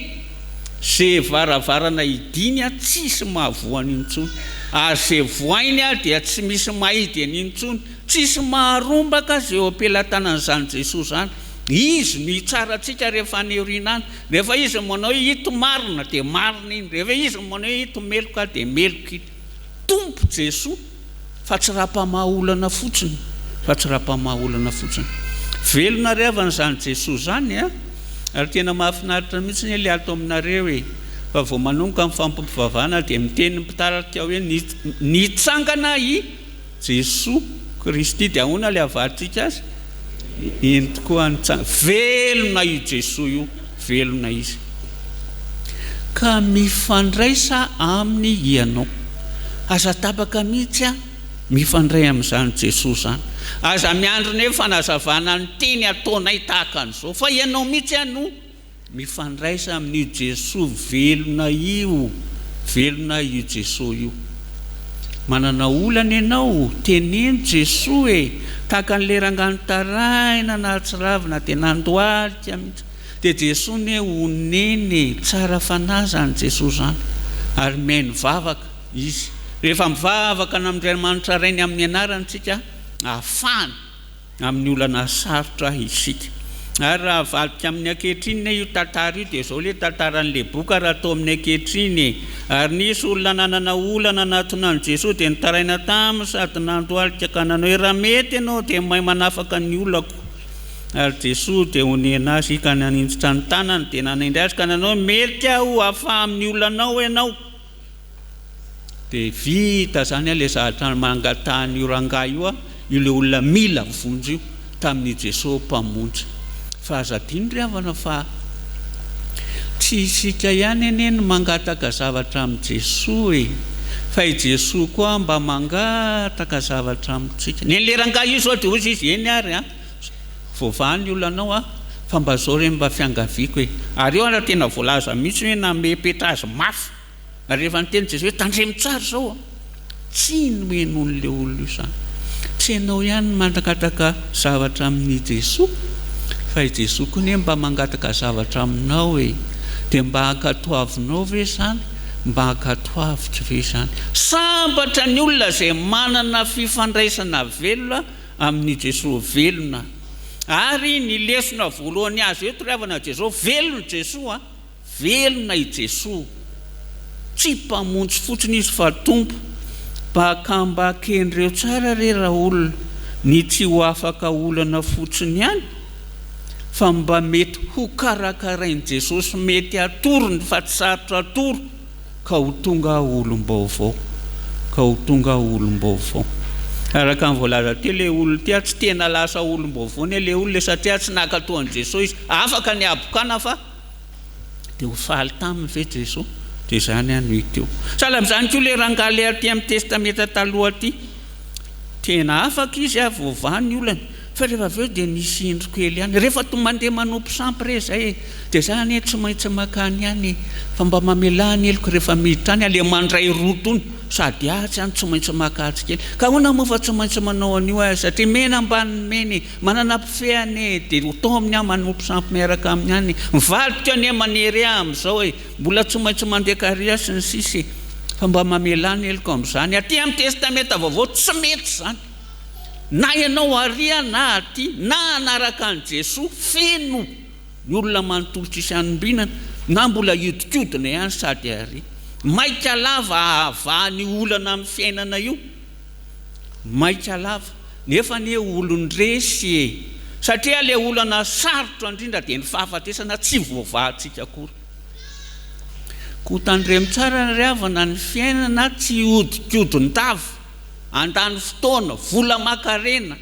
[SPEAKER 7] ze varavarana hidiny tsisy mahavoa an'iny intsony, ary ze vohainy dia tsy misy mahidy an'iny intsony, tsisy maharombaka ze eo am-pelatanan'izany Jesoa zany, Izy no hitsara antsika rehefa any aoriana any, Rehefa izy no manao hoe ito marina dia marina iny, rehefa izy no manao hoe ito meloka dia meloka iny. Tompo Jesoa fa tsy raha-mpamaha olana fotsiny, fa tsy raha-mpamaha olana fotsiny. Velona ry havana izany Jesoa izany a! Ary tena mahafinaritra mihitsy anie ilay ato aminareo e! Fa vao manomboka ny fampivavahana dia miteny ny mpitarika hoe nitsangana i Jesoa Kristy dia ahoana ilay havalintsika azy? Eny tokoa nitsangana, velona io Jesoa io, velona Izy. Ka mifandraisa Aminy hianao. Aza tapaka mihitsy an, mifandray amin'izany Jesoa izany. Aza miandry ny hoe fanazavana ny teny ataonay tahaka an'izao, fa ianao mihitsy an no Mifandraisa amin'io Jesoa velona io, velona io Jesoa io. Manana olana ianao, teneno Jesoa e! Tahaka an'ilay rangahy nitaraina nahatsiravina dia nandohalika mihitsy. Dia Jesoa anie onena e, tsara fanahy izany Jesoa izany, ary mihaino vavaka Izy. Rehefa mivavaka an'Andriamanitra Rainy amin'ny anarany isika, ahafahany. Amin'ny olana sarotra isika. Ary raha avadika amin'ny ankehitriny anie io tantara io dia izao ilay tantaran'ilay boka raha atao amin'ny ankehitriny e! Ary nisy olona nanana olana nanatona an'i Jesoa dia nitaraina taminy sady nandohalika ka nanao hoe raha mety ianao dia mahay manafaka ny olako. Ary Jesoa dia onena azy ka naninjitra ny tanany dia nanendry azy ka nanao hoe mety aho hafaha amin'ny olanao ianao. Dia vita zany ilay zavatra nangatahan'io rangahy io, io ilay olona mila vonjy io tamin'i Jesoa Mpamonjy. Fa aza adino ry havana fa tsy isika ihany anie no mangataka zavatra amin'i Jesoa e! Fa i Jesoa koa mba mangataka zavatra amintsika. Ny an'ilay rangahy io izao dia hoy izy, eny ary an, voavaha ny olanao an, fa mba izao re no mba fiangaviako e! Ary eo ary tena voalaza mihitsy hoe namepetra azy mafy. Ary rehefa niteny Jesoa hoe tandremo tsara izao an, tsy nohenoin'ilay olona io izany. Tsy ianao ihany no mangataka zavatra amin'i Jesoa, fa i Jesoa koa anie mba mangataka zavatra aminao e. Dia mba ankatoavinao ve izany? Mba ankatoaviko ve izany? Sambatra ny olona izay manana fifandraisana velona amin'i Jesoa velona. Ary ny lesona voalohany azo eto ry havana dia izao, velona Jesoa an. Velona i Jesoa. Tsy Mpamonjy fotsiny Izy fa Tompo. Mba mba kendreo tsara re raolona ny tsy ho afaka olana fotsiny ihany fa mba mety ho karakarain'i Jesosy mety atorony fa tsy sarotra atoro ka ho tonga olom-baovao ka ho tonga olom-baovao. Araka ny voalaza teo ilay olona ity tsy tena lasa olom-baovao anie ilay olona e satria tsy nankatoa an'i Jesosy izy. Afaka ny habokana fa. Dia ho faly taminy ve Jesoa? Dia izany no hita eo. Sahala amin'izany koa ilay rangahy ilay aty amin'ny Testamenta Taloha aty. Tena afaka izy, voavaha ny olany. Fa rehefa avy eo dia nisy indro kely ihany. Rehefa to mandeha manompo sampy re izay e, dia za anie tsy maintsy makany ihany e. Fa mba mamelà ny heloko rehefa miditra any aho, ilay mandray roa tony, sady atsy aho no tsy maintsy maka atsy kely. Ka ahoana moa fa tsy maintsy manao an'io aho satria mena ambanin'ny mena e. Manana mpifehy anie e, dia ho tao aminy aho manompo sampy miaraka aminy any e, ny vadiko anie manery ahy amin'izao e, mbola tsy maintsy mandeha karià sy ny sisa e, fa mba mamelà ny heloko amin'izany, aty amin'ny testamenta vaovao tsy mety izany, na ianao aria na aty, na hanaraka an'i Jesoa feno ny olona manontolo tsisy anombinana, na mbola hiodikodina ihany sady aria, maika lava hahavaha ny olana amin'ny fiainana io. Maika lava. Nefa anie olon-dresy e! Satria ilay olana sarotra indrindra dia ny fahafatesana tsy voavahantsika akory. Koa tandremo tsara ry havana ny fiainana tsy hiodikodin-dava, handany fotoana, vola aman-karena,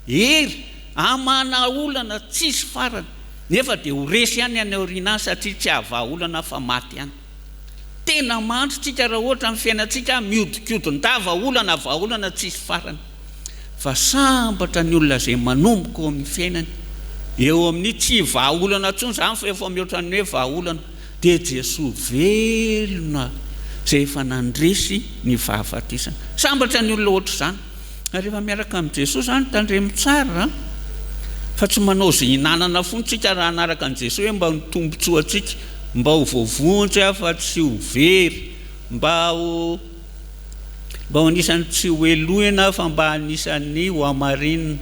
[SPEAKER 7] hery, hamahana olana tsisy farany, nefa dia ho resy ihany any aoriana any satria tsy hahavaha olana fa maty ihany. Tena mandry tsika raha ohatra ny fiainantsika miodikodin-dava olana vahaolana tsisy farany. Fa sambatra ny olona izay manomboka eo amin'ny fiainany, eo amin'ny tsy vahaolana intsony izany fa efa mihoatra ny hoe vahaolana, dia Jesoa velona izay efa nandresy ny fahafatesana. Sambatra ny olona ohatr'izany. Ary rehefa miaraka amin'i Jesoa izany tandremo tsara fa tsy manao izay hinanana foana tsika raha hanaraka an'i Jesoa hoe mba ho tombotsoantsika. Mba ho voavonjy aho fa tsy ho very, mba ho mba ho anisan'ny tsy ho helohina aho fa mba anisan'ny ho hamarinina,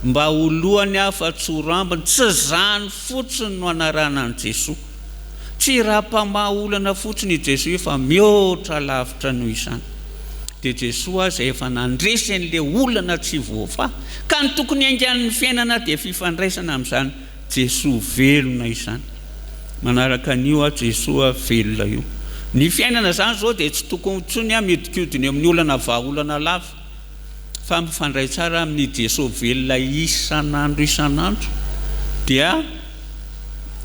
[SPEAKER 7] mba ho lohany aho fa tsy ho rambony, tsy izany fotsiny no anarahana an'i Jesoa. Tsy raha mpamaha olana fotsiny i Jesoa io fa mihoatra lavitra noho izany. Dia Jesoa izay efa nandresy an'ilay olana tsy voavaha, ka ny tokony haingan'ny fiainana dia fifandraisana amin'izany Jesoa velona izany. Manaraka an'io aho Jesoa velona io. Ny fiainana izany izao dia tsy tokony intsony aho mihodinkodina eo amin'ny olana vahaolana lava fa mifandray tsara amin'i Jesoa velona isan'andro isan'andro dia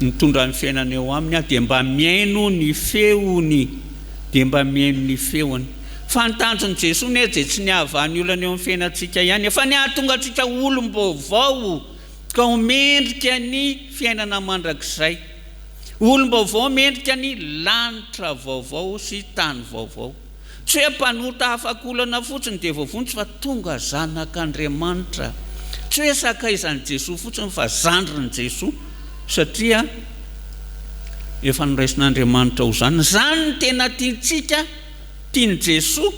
[SPEAKER 7] mitondra ny fiainana eo aminy aho dia mba mihaino ny feony dia mba mihaino ny feony. Fa ny tanjon'i Jesoa anie dia tsy ny hahavaha ny olana eo amin'ny fiainantsika ihany fa ny hahatonga antsika ho olom-baovao. Ka ho mendrika ny fiainana mandrakizay. Olom-baovao mendrika ny lanitra vaovao sy tany vaovao. Tsy hoe mpanota afak'olana fotsiny dia voavonjy fa tonga zanak'Andriamanitra. Tsy hoe sakaizan'i Jesoa fotsiny fa zandrin'i Jesoa satria efa noraisin'Andriamanitra ho zanany. Izany no tena tiantsika. Tian'i Jesoa,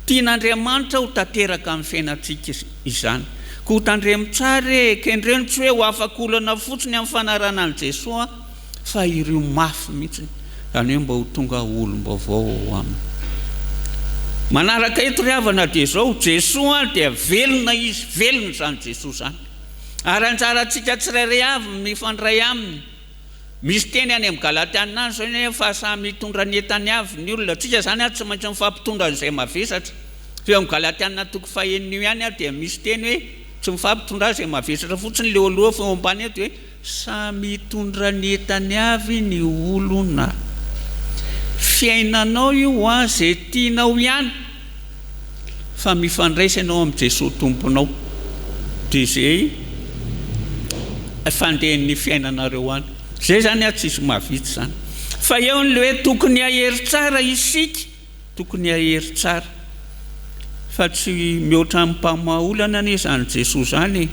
[SPEAKER 7] tian'Andriamanitra ho tanteraka amin'ny fiainantsika izany. Koa tandremo tsara e, kendreno tsy hoe ho afak'olana fotsiny amin'ny fanarahana an'i Jesoa fa irio mafy mihitsy, izany hoe mba ho tonga olom-baovao ao aminy. Manaraka eto ry havana dia izao, Jesoa dia velona Izy, velona izany Jesoa izany. Ary anjarantsika tsirairay avy ny mifandray Aminy. Misy teny any amin'ny Galatiana any izao hoe fa samy hitondra ny entany avy ny olona. Tsika izany ary tsy maintsy mifampitondra an'izay mavesatra. Fa eo amin'ny Galatiana toko fahenina io ihany ary dia misy teny hoe tsy mifampitondra izay mavesatra fotsiny ilay eo aloha fa eo ambany eo dia hoe Samy hitondra ny entany avy ny olona. Fiainanao io hoa ze tianao ihany fa mifandraisa ianao amin'i Jesoa Tomponao de ze fandehan'ny fiainanareo any. Zay zany tsisy mahavita zany. Fa eo ny le hoe tokony hahery tsara isika. Tokony hahery tsara fa tsy mihoatra amin'ny mpamaha olana anie izany Jesoa izany e!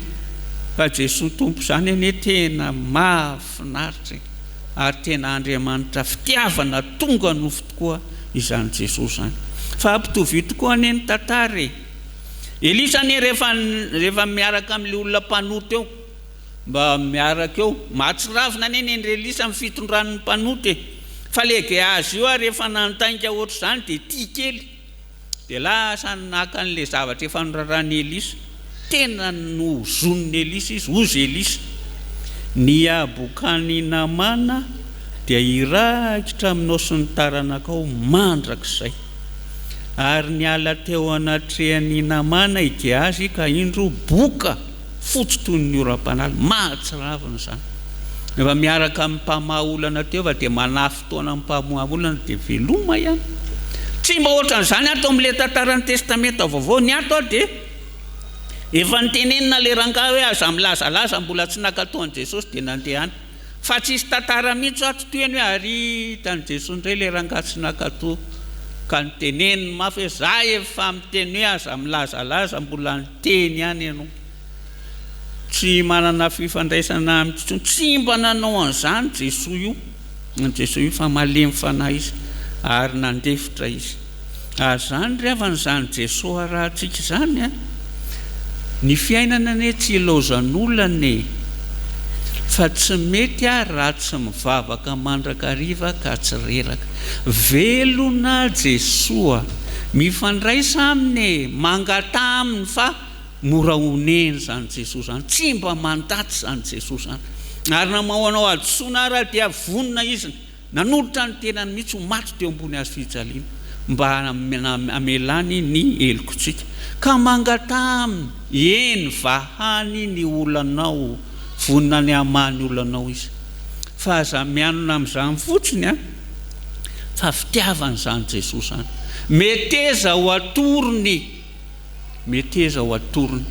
[SPEAKER 7] Fa Jesoa Tompo izany anie tena mahafinaritra e! Ary tena Andriamanitra fitiavana tonga nofo tokoa izany Jesoa izany. Fa ampitovio tokoa anie ny tantara e! Elisa anie rehefa rehefa miaraka amin'ilay olona mpanota eo, Mba miaraka eo. Mahatsiravina anie ny an-dry Elisa amin'ny fitondran'ny mpanota e! Fa le Gehazy io ary efa nandainga ohatr'izany dia tia kely. Dia lasa naka an'ilay zavatra efa noraran'i Elisa. Tena nohozonin'i Elisa izy. Hozy Elisa, Ny habokan'i Namàna dia hiraikitra aminao sy ny taranakao mandrakizay. Ary niala teo anatrehan'i Namàna i Gehazy ka indro boka. Fotsy toy ny oram-panala. Mahatsiravina izany. Rehefa miaraka amin'ny mpamaha olana teo fa dia manafy fotoana amin'ny mpamoha olana dia veloma ihany. Tsy mba ohatran'izany ato amin'ilay tantaran'ny Testamenta Vaovao. Ny ato ary dia efa notenenina ilay rangahy hoe aza milazalaza mbola tsy nankatò an'i Jesosy dia nandeha any. Fa tsisy tantara mihitsy ato toy ny hoe ary hitan'i Jesoa indray ilay rangahy tsy nankatò ka noteneniny mafy hoe za efa miteny hoe aza milazalaza mbola niteny ihany ianao. Tsy manana fifandraisana amiko intsony. Tsy mba nanao an'izany Jesoa io, Jesoa io fa malemy fanahy izy ary nandefitra izy. Ary izany ry havana izany Jesoa arahantsika izany an! Ny fiainana anie tsy ilaozan'olana e! Fa tsy mety ary raha tsy mivavaka mandrakariva ka tsy reraka. Velona Jesoa! Mifandraisa Aminy e! Mangataha Aminy fa mora onena izany Jesoa izany. Tsy mba mandatsy izany Jesoa izany. Ary na manao hadisoana ara dia vonona Izy. Nanolotra ny tenany mihitsy ho maty teo ambony hazo fijaliana mba hamelany ny helokontsika. Ka mangataha aminy, eny, vahany ny olanao, vonona ny hamaha ny olanao izy. Fa aza mianona amin'izany fotsiny an, fa fitiavana izany Jesoa izany. Meteza ho atorony. Meteza ho atorony.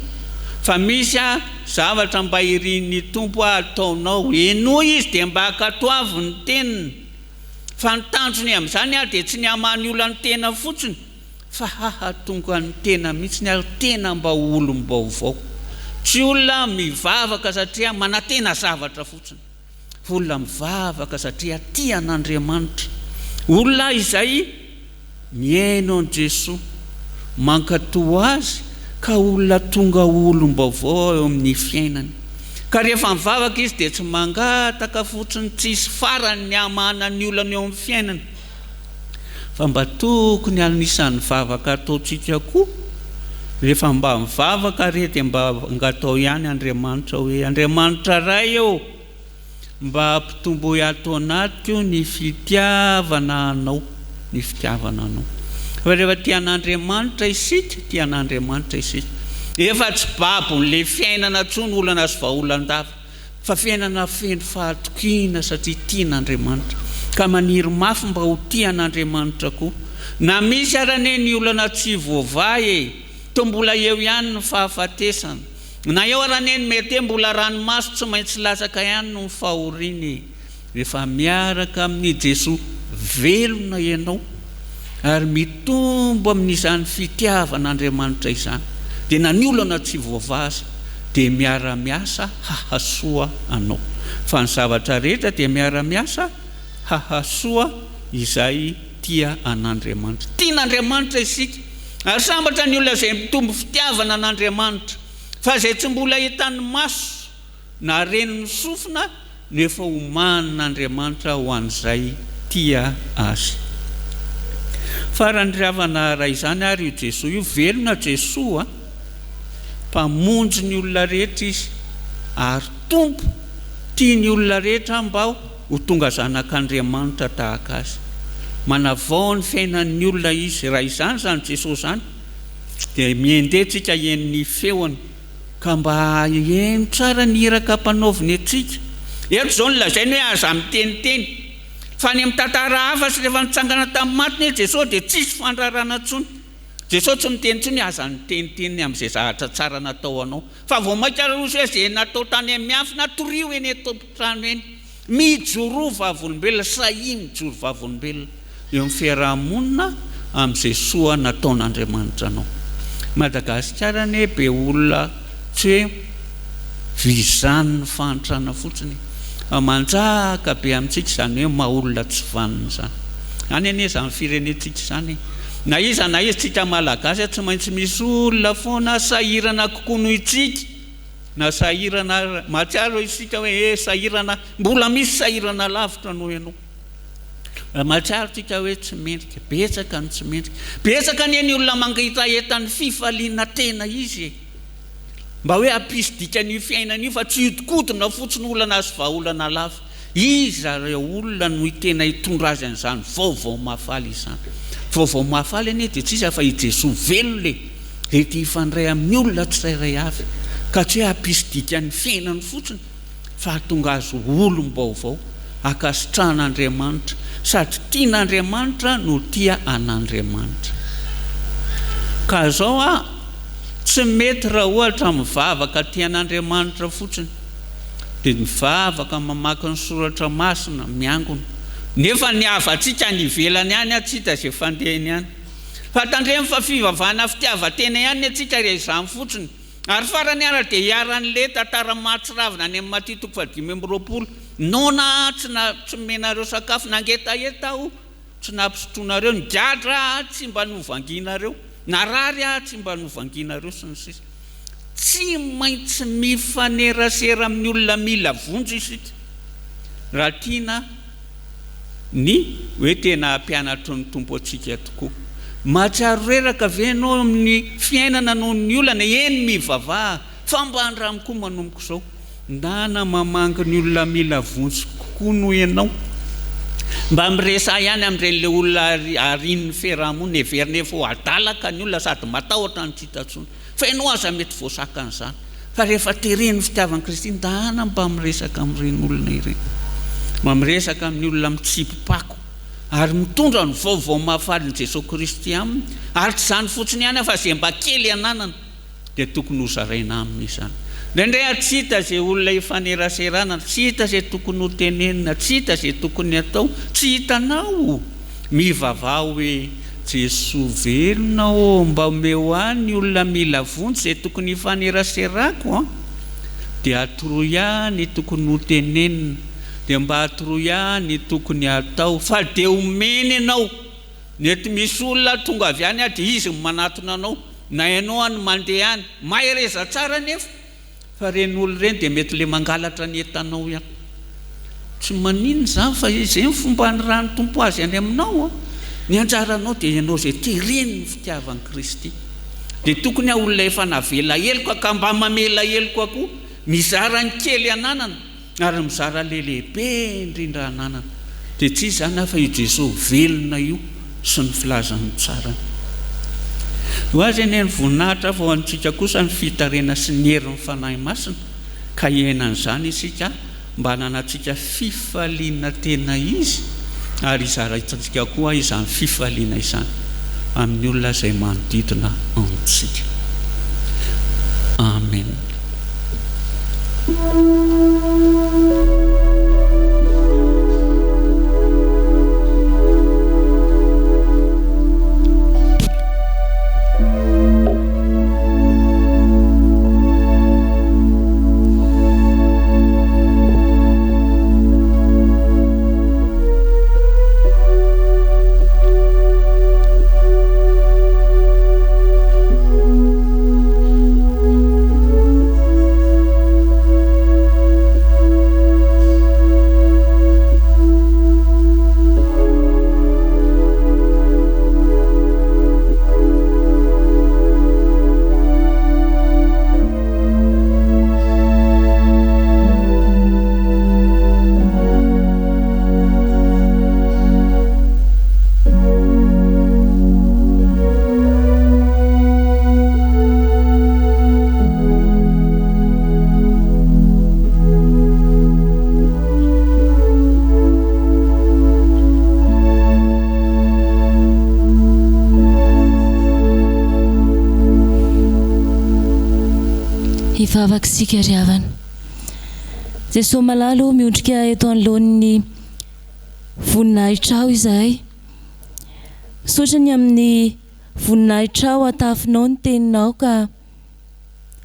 [SPEAKER 7] Fa misy a zavatra mba irin'ny Tompo a ataonao. Henoy Izy dia mba ankatoavy ny teniny. Fa ny tanjony amin'izany a dia tsy ny hamaha ny olan'ny tena fotsiny fa hahatonga ny tena mihitsiny ary tena mba ho olom-baovao. Tsy olona mivavaka satria manantena zavatra fotsiny. Olona mivavaka satria tia an'Andriamanitra. Olona izay mihaino an'i Jesoa, mankatò Azy ka olona tonga ho olom-baovao eo amin'ny fiainany. Ka rehefa mivavaka izy dia tsy mangataka fotsiny tsisy farany ny hamahana ny olana eo amin'ny fiainany. Fa mba tokony anisan'ny vavaka ataontsika koa, rehefa mba mivavaka re dia mba angatao ihany Andriamanitra hoe, Andriamanitra Ray ô, mba ampitomboy ato anatiko ny fitiavana Anao, ny fitiavana Anao. Fa rehefa tia an'Andriamanitra isika, tia an'Andriamanitra isika, efa tsy babon'ilay fiainana intsony olana sy vahaolan-dava. Fa fiainana feno fahatokiana satria tiana Andriamanitra, ka maniry mafy mba ho tia an'Andriamanitra koa. Na misy ara anie ny olana tsy voavaha e, toa mbola eo ihany ny fahafatesana. Na eo ara anie ny mety hoe mbola ranomaso tsy maintsy latsaka ihany noho ny fahoriana e. Rehefa miaraka amin'i Jesoa velona ianao ary mitombo amin'izany fitiavan'Andriamanitra izany, dia na ny olana tsy voavaha aza dia miara-miasa hahasoa anao. Fa ny zavatra rehetra dia miara-miasa hahasoa izay tia an'Andriamanitra. Tian'Andriamanitra isika, ary sambatra ny olona izay mitombo fitiavana an'Andriamanitra. Fa izay tsy mbola hitan'ny maso na ren'ny sofina no efa omanin'Andriamanitra ho an'izay tia Azy. Farany ry havana raha izany ary io Jesoa io, velona Jesoa a! Mpamonjy ny olona rehetra Izy ary Tompo tia ny olona rehetra mba ho tonga zanak'Andriamanitra tahaka Azy. Manavao ny fiainan'ny olona Izy. Raha izany izany Jesoa izany dia mihendeha tsika hihaino ny feony. Ka mba heno tsara ny iraka ampanaoviny antsika. Eto izao no lazainy hoe aza miteniteny. Fa any amin'ny tantara hafa sy rehefa nitsangana tamin'ny maty anie Jesoa dia tsisy fandrarana intsony. Jesoa tsy miteny intsony hoe aza miteniteny amin'izay zavatra tsara natao anao. Fa vao mainka ary hozy hoe izay natao tany amin'ny miafina torio eny an-tompon-trano eny. Mijoroa vavolombelona, sahia mijoro vavolombelona eo amin'ny fiaraha-monina amin'izay soa nataon'Andriamanitra anao. Madagasikara anie be olona tsy hoe vizanin'ny fahantrana fotsiny e, fa manjaka be amintsika izany hoe maha olona tsy vanona izany. Any anie izany firenentsika izany e. Na iza na iza tsika Malagasy tsy maintsy misy olona foana sahirana kokoa noho itsika. Na sahirana ary, mahatsiaro isika hoe eh sahirana, mbola misy sahirana lavitra noho ianao. Mahatsiaro tsika hoe tsy mendrika, betsaka ny tsy mendrika. Betsaka anie ny olona mangetaheta ny fifaliana tena izy e. Mba hoe hampisy dikany io fiainana io fa tsy hiodikodina fotsiny olana sy vahaolana lava. Iza ireo olona no tena hitondra azy an'izany vaovao mahafaly izany? Vaovao mahafaly anie dia tsy iza fa i Jesoa velona e! Dia te hifandray amin'ny olona tsirairay avy, ka tsy hoe hampisy dikany fiainany fotsiny fa hahatonga azy ho olom-baovao, ankasitrahan'Andriamanitra, sady tian'Andriamanitra no tia an'Andriamanitra. Ka izao an, tsy mety raha ohatra mivavaka tia an'Andriamanitra fotsiny, dia mivavaka mamaky ny soratra masina, miangona, nefa ny havantsika any ivelany any tsy hita izay fandehany any. Fa tandremo fa fivavahana fitiavan-tena ihany ny antsika raha izany fotsiny. Ary farany ara dia iharan'le tantara mahatsiravina any amin'ny Matio toko faha 25, Noana aho tsy na tsy nomenareo sakafo, nangetaheta aho tsy nampisotroinareo, nigadra aho tsy mba novangianareo, narary aho tsy mba novangianareo, sy ny sisa. Tsy maintsy mifanerasera amin'ny olona mila vonjy isika raha tiana ny hoe tena hampianatry ny Tompo antsika tokoa. Mahatsiaro reraka ve ianao amin'ny fiainana noho ny olana? Eny, mivavaha, fa mba andramo koa manomboka izao. Ndana mamangy ny olona mila vonjy kokoa noho ianao. Mba miresaha ihany amin'ireny ilay olona arian'ny fiaraha-monina, heverina efa ho adala ka ny olona sady matahotra no tsy hita intsony. Fa ianao aza mety voasakan'izany. Fa rehefa teren'ny fitiavan'i Kristy, ndana mba miresaka amin'ireny olona ireny. Mba miresaka amin'ny olona mitsipi-pako ary mitondra ny vaovao mahafalin'i Jesoa Kristy aminy. Ary tsy izany fotsiny ihany fa izay mba kely ananana dia tokony hozaraina aminy izany. Indraindray ary tsy hita izay olona ifaneraserana, tsy hita izay tokony hotenenina, tsy hita izay tokony hatao, tsy hitanao. Mivavaha hoe, Jesoa velona ô, mba omeo ahy ny olona mila vonjy izay tokony hifaneraserako an! Dia atoroy ahy ny tokony hotenenina, dia mba atoroy ahy ny tokony hatao, fa dia omeny ianao! Mety misy olona tonga avy any dia izy no manatona anao, na ianao any mandeha any. Mahereza tsara anefa fa ireny olona ireny dia mety le mangalatra ny entanao ihany. Tsy maninona izany fa izay ny fomba anirahan'ny Tompo azy any aminao an. Ny anjaranao dia ianao izay teren'ny fitiavan'i Kristy. Dia tokony aho olona efa navela heloka ka mba mamela heloka koa, mizara ny kely ananana. Ary mizara ilay lehibe indrindra ananana, dia tsy iza izany fa io Jesoa velona io sy ny filazany tsarany. Ho Azy anie ny voninahitra fa ho antsika kosa ny fitarihana sy ny herin'ny Fanahy Masina, ka hiaina an'izany isika mba hananantsika fifaliana tena izy ary hizaraintsika koa izany fifaliana izany amin'ny olona izay manodidina antsika. Amen.
[SPEAKER 4] Hivavaka isika ry havana. Jesoa malala ô, miondrika eto anoloan'ny voninahitrao izahay. Misaotra ny amin'ny voninahitrao atafinao ny teninao ka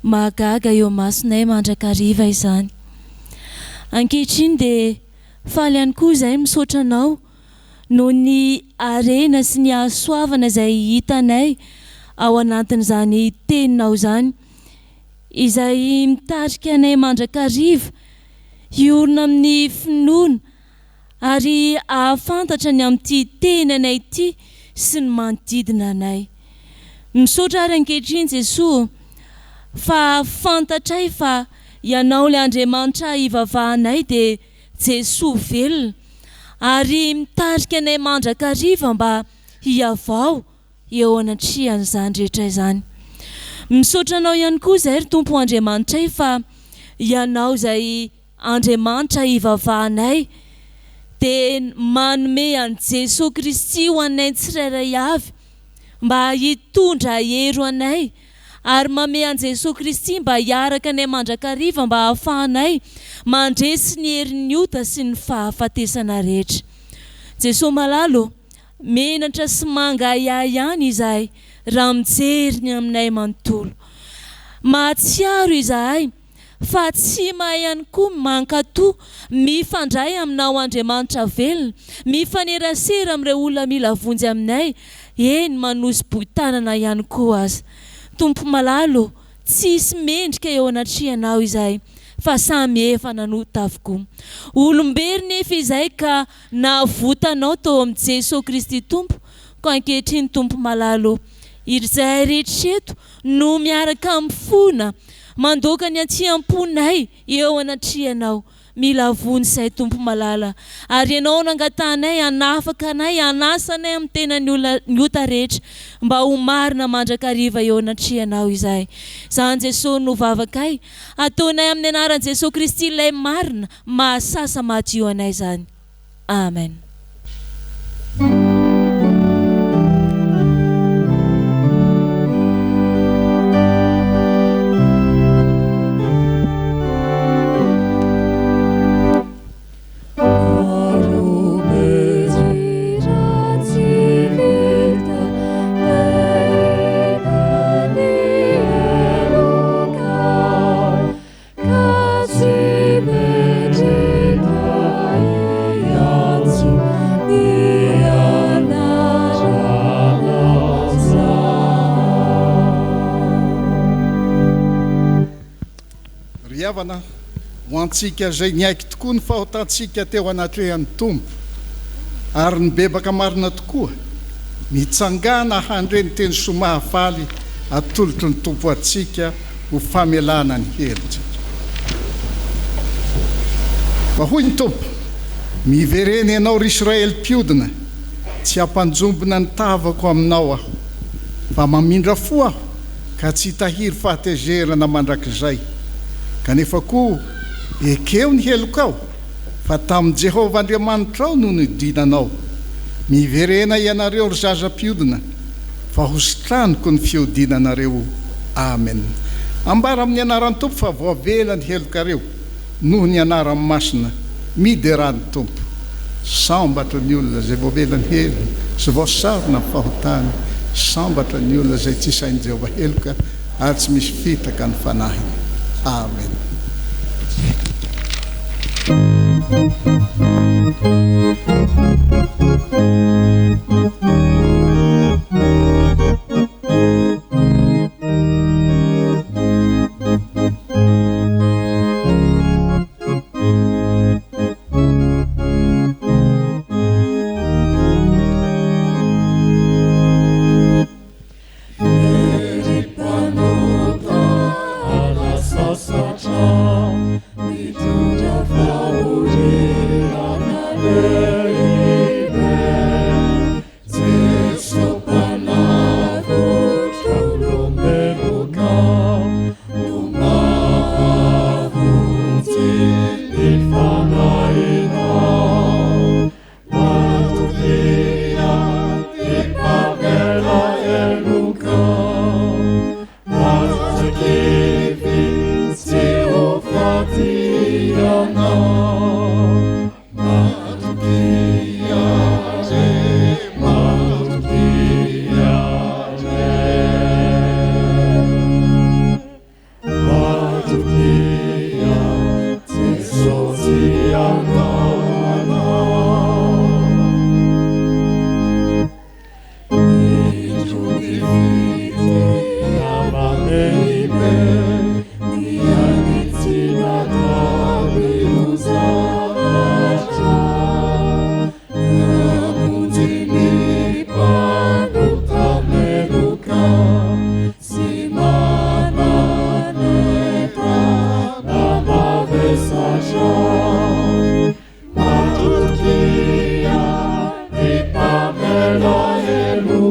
[SPEAKER 4] mahagaga eo imasonay mandrakariva izany. Ankehitriny dia faly ihany koa izahay misaotra anao noho ny harena sy ny hasoavana izay hitanay ao anatin'izany teninao izany, izay mitarika anay mandrakariva hiorina amin'ny finoana ary hahafantatra ny amin'ity tenanay ity sy ny manodidina anay. Misaotra ary ankehitriny Jesoa ô, fa fantatray fa Ianao ilay Andriamanitra ivavahanay dia Jesoa velona ary mitarika anay mandrakariva mba hihavao eo anatrehan'izany rehetra izany. Misaotra Anao ihany koa izay ry Tompo Andriamanitray fa Ianao izay Andriamanitra ivavahanay dia manome an'i Jesoa Kristy ho anay tsirairay avy mba hitondra hery ho anay ary mamehy an'i Jesoa Kristy mba hiaraka anay mandrakariva mba hahafahanay mandresy ny herin'ny ota sy ny fahafatesana rehetra. Jesoa malala ô, menatra sy mangahiahy ihany izahay raha mijery ny aminay manontolo. Mahatsiaro izahay fa tsy mahay ihany koa mankatò, mifandray aminao Andriamanitra velona, mifanerasera amin'ireo olona mila vonjy aminay, eny manosi-bohi-tanana ihany koa aza. Tompo malala ô, tsisy mendrika eo anatrehanao izahay fa samy efa nanota avokoa. Olom-bery nefa izahay ka navotanao tao amin'i Jesoa Kristy Tompo, koa ankehitriny Tompo malala ô, izahay rehetra eto no miaraka mifona mandoaka ny aty am-ponay eo anatrehanao. Mila vonjy izay Tompo malala. Ary Ianao no angatahanay hanafaka anay, hanasa anay amin'ny tenan'ny olona ny ota rehetra, mba ho marina mandrakariva eo anatrehanao izahay. Izany Jesoa no vavakay. Ataonay amin'ny anaran'i Jesoa Kristy ilay marina, mahasasa madio anay izany. Amen.
[SPEAKER 3] Ka tsy mendrika hiantso ny anaranao
[SPEAKER 8] Ry havana, ho antsika izay niaiky tokoa ny fahotantsika teo anatrehan'ny Tompo ary nibebaka marina tokoa, mitsangàna handre ny teny soa mahafaly atolotry ny Tompo antsika ho famelana ny helotsika. Fa hoy ny Tompo, Miverena ianao, ry Israely mpiodina, tsy hampanjombona ny tavako aminao Aho, fa mamindra fo Aho, ka tsy hitahiry fahatezerana mandrakizay. Kanefa koa, ekeo ny helokao, fa tamin'i Jehovah Andriamanitrao no nidinanao. Miverena ianareo, ry zaza mpiodina, fa hositraniko ny fiodinanareo. Amen. Ambara amin'ny anaran'ny Tompo fa voavela ny helokareo noho ny anarany masina. Miderà ny Tompo. Sambatra ny olona izay voavela ny helony sy voasarona ny fahotany. Sambatra ny olona izay tsy isain'i Jehovah heloka ary tsy misy fitaka ny fanahiny. Amen.
[SPEAKER 3] Ry mpanota ala sasatra mitondra fahoriana lehibe.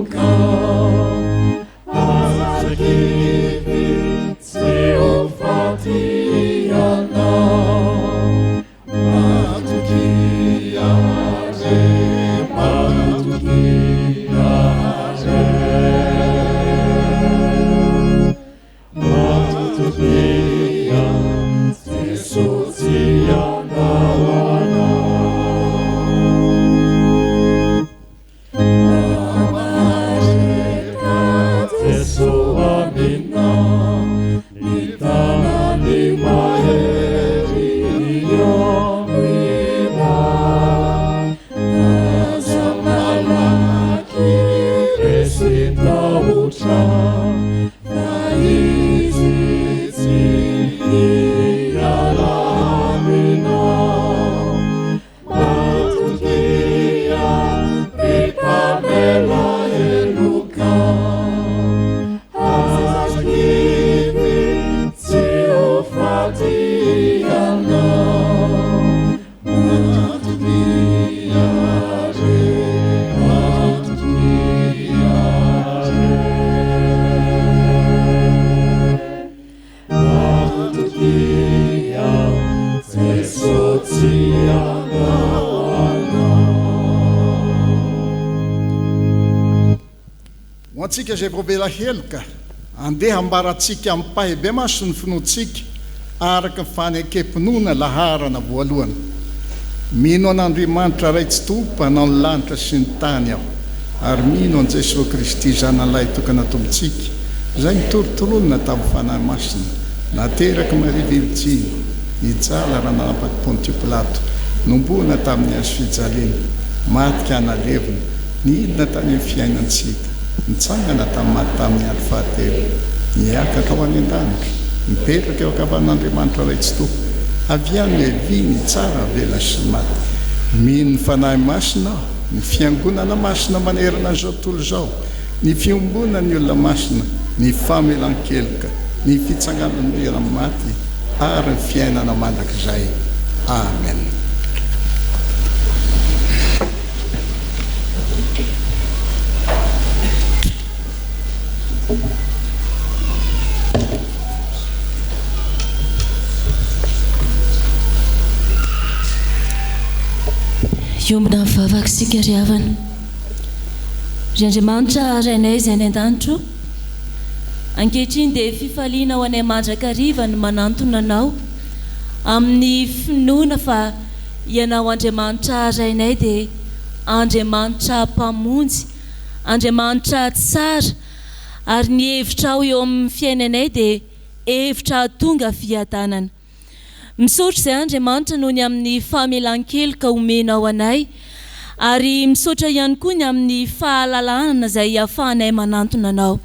[SPEAKER 3] heloka. Aza kivy, tsy ho faty ianao. Matokia re, matokia re. Matokia, Jeso tsy handao anao. Mahareta Jeso aminao, ny tanany mahery eo aminao. Aza malaky resin-tahotra, fa Izy tsy hiala aminao. Matokia ry mpamela heloka, aza kivy tsy ho faty ianao. Matokia re, matokia re. Matokia, Jeso tsy handao anao.
[SPEAKER 8] Ho antsika izay voavela heloka, andeha hambarantsika ampahibemaso ny finoantsika araka ny fanekem-pinoana laharana voalohany. Mino an'Andriamanitra Ray Tsitoha Mpanao ny lanitra sy ny tany aho, ary mino an'i Jesoa Kristy Zanany Lahitokana Tompontsika, izay nitorontoronina tamin'ny Fanahy Masina, naterak'i Maria Virjiny, nijaly raha nanapak'i Pontio Pilato, nombohina tamin'ny hazo fijaliana, maty ka nalevina, nidina tany amin'ny fiainan-tsy hita, nitsangana tamin'ny maty tamin'ny andro fahatelo, niakatra ho any an-danitra, mipetraka eo ankavanan'Andriamanitra Ray Tsitoha, avy any Levy ny tsara avela sy ny maty. Mino ny Fanahy Masina aho, ny Fiangonana masina manerana an'izao tontolo izao, ny fiombonan'ny olona masina, ny famelan-keloka, ny fitsanganan'ny olona maty, ary ny fiainana mandrakizay. Amen.
[SPEAKER 4] Hiombona amin'ny vavaka isika ry havana. Ry Andriamanitra Rainay izay any an-danitra o, ankehitriny dia fifaliana ho anay mandrakariva ny manantona Anao amin'ny finoana fa Ianao Andriamanitra Rainay dia Andriamanitra Mpamonjy, Andriamanitra tsara, ary ny hevitrao eo amin'ny fiainanay dia hevitra hahatonga fiadanana. Misaotra izay Andriamanitra noho ny amin'ny famelan-keloka omenao anay, ary misaotra ihany koa ny amin'ny fahalalahana izay ahafahanay manantona Anao.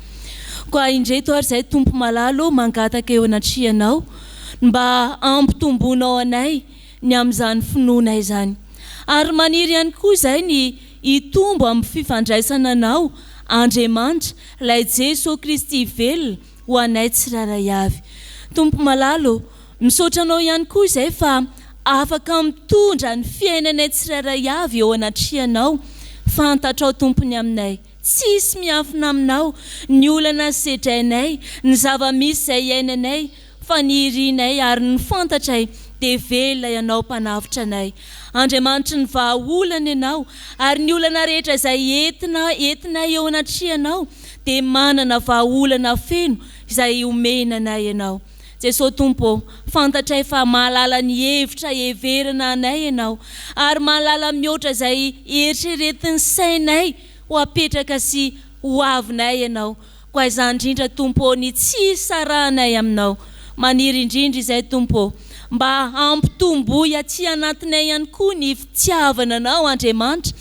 [SPEAKER 4] Koa indreto ary izay Tompo malala ô mangataka eo anatrehanao ny mba hampitombonao anay ny amin'izany finoanay izany. Ary maniry ihany koa izahay ny hitombo amin'ny fifandraisana Anao, Andriamanitra, ilay Jesoa Kristy velona ho anay tsirairay avy. Tompo malala ô, misaotra Anao ihany koa izahay fa afaka mitondra ny fiainanay tsirairay avy eo anatrehanao. Fantatrao Tompo ny aminay. Tsisy miafina Aminao ny olana sedrainay, ny zava-misy izay iainanay, fa ny irinay ary ny fantatray dia velona Ianao Mpanavotra anay. Andriamanitry ny vahaolana Ianao ary ny olana rehetra izay entina entinay eo anatrehanao dia manana vahaolana feno izay omena anay Ianao. Jesoa Tompo ô, fantatray fa mahalala ny hevitra heverina anay Ianao ary mahalala mihoatra izay eritreretin'ny sainay ho apetraka sy ho avinay Ianao. Koa izany indrindra Tompo ô ny tsy hisarahanay Aminao. Maniry indrindra izay Tompo ô, mba hampitomboy aty anatinay ihany koa ny fitiavana Anao Andriamanitra,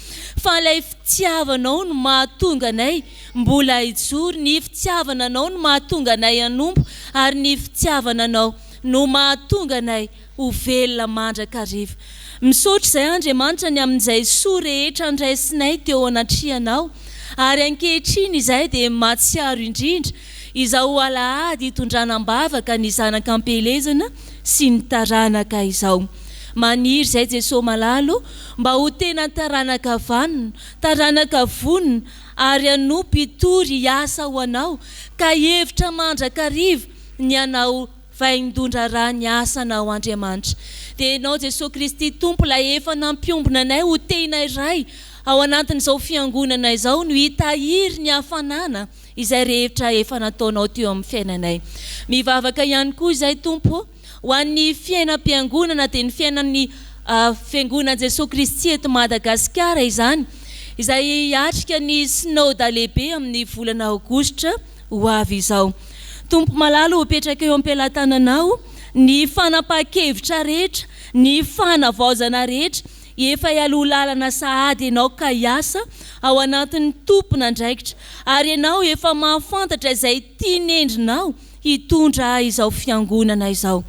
[SPEAKER 4] fa ilay fitiavanao no mahatonga anay mbola hijoro, ny fitiavana Anao no mahatonga anay hanompo, ary ny fitiavana Anao no mahatonga anay ho velona mandrakariva. Misaotra izay Andriamanitra ny amin'izay soa rehetra nraisinay teo anatrehanao, ary ankehitriny izahay dia mahatsiaro indrindra izao alahady hitondrana am-bavaka ny zanak'ampielezana sy ny taranaka izao. Maniry izay Jesoa malala o, mba ho tena taranaka vanona, taranaka vonona ary hanompo hitory hiasa ho Anao ka hihevitra mandrakariva ny hanao vaindohan-draharaha ny asanao Andriamanitra. Dia Ianao Jesoa Kristy Tompo ilay efa nampiombona anay ho tena iray ao anatin'izao fiangonana izao no hitahiry ny hafanana izay rehetra efa nataonao teo amin'ny fiainanay. Mivavaka ihany koa izay Tompo o, ho an'ny fiainam-piangonana dia ny fiainan'ny Fiangonan'i Jesoa Kristy eto Madagasikara izany, izay hiatrika ny Synoda lehibe amin'ny volana aogositra ho avy izao. Tompo malala o, apetraka eo am-pelatananao ny fanapahan-kevitra rehetra, ny fanavaozana rehetra, Efa hialoha lalana sahady ianao ka hiasa ao anatin'ny tompon'andraikitra, ary ianao efa mahafantatra izay tinendrinao hitondra izao fiangonana izao.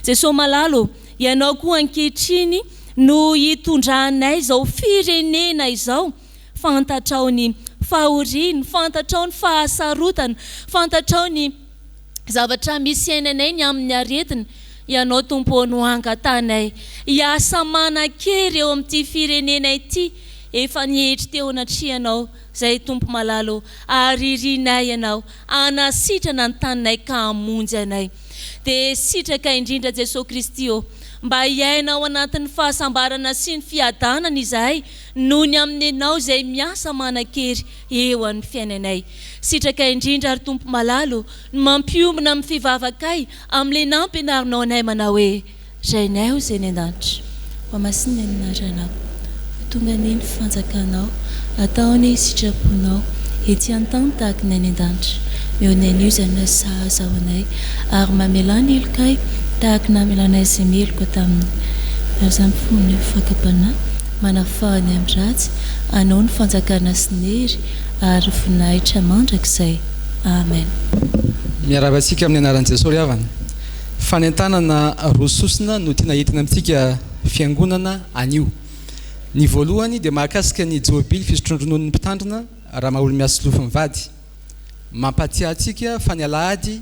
[SPEAKER 4] Jesoa malala ô, ianao koa ankehitriny no hitondranay izao firenena izao, fantatrao ny fahoriany, fantatrao ny fahasarotana, fantatrao ny. Zavatra misy iainanay ny amin'ny aretina, Ianao Tompo ô no angatahanay hiasa manan-kery eo amin'ity firenena ity, efa nietry teo anatrehanao izay Tompo malala ô, ary irinay Ianao hanasitrana ny taninay ka hamonjy anay. Dia sitraka indrindra Jesoa Kristy ô, mba hiaina ao anatin'ny fahasambarana sy ny fiadanana izahay noho ny amin'Ianao izay miasa manan-kery eo amin'ny fiainanay. Sitraka indrindra ry Tompo malala o, ny mampiombona amin'ny fivavakay amin'ilay nampianarinao anay manao hoe, Rainay o izay any an-danitra, hohamasinina ny anaranao, ho tonga anie ny fanjakanao, atao anie ny sitraponao, ety an-tany tahaka ny any an-danitra. Omeo anay anio izay hanina sahaza ho anay, ary mamelà ny helokay tahaka ny namelanay izay meloka taminay. Ary izany fony fakam-panahy, manafaha ny amin'ny ratsy, Anao ny fanjakana sy ny hery ary voninahitra mandrakizay. Amen.
[SPEAKER 9] Miarahaba antsika amin'ny anaran'i Jesoa ry havana. Fanentanana roa sosona no tiana entina amintsika fiangonana anio. Ny voalohany dia mahakasika ny jobily fisotroan-drononon'ny mpitandrina Ramaholimiasolofo mivady. Mampahatsiahy antsika fa ny alahady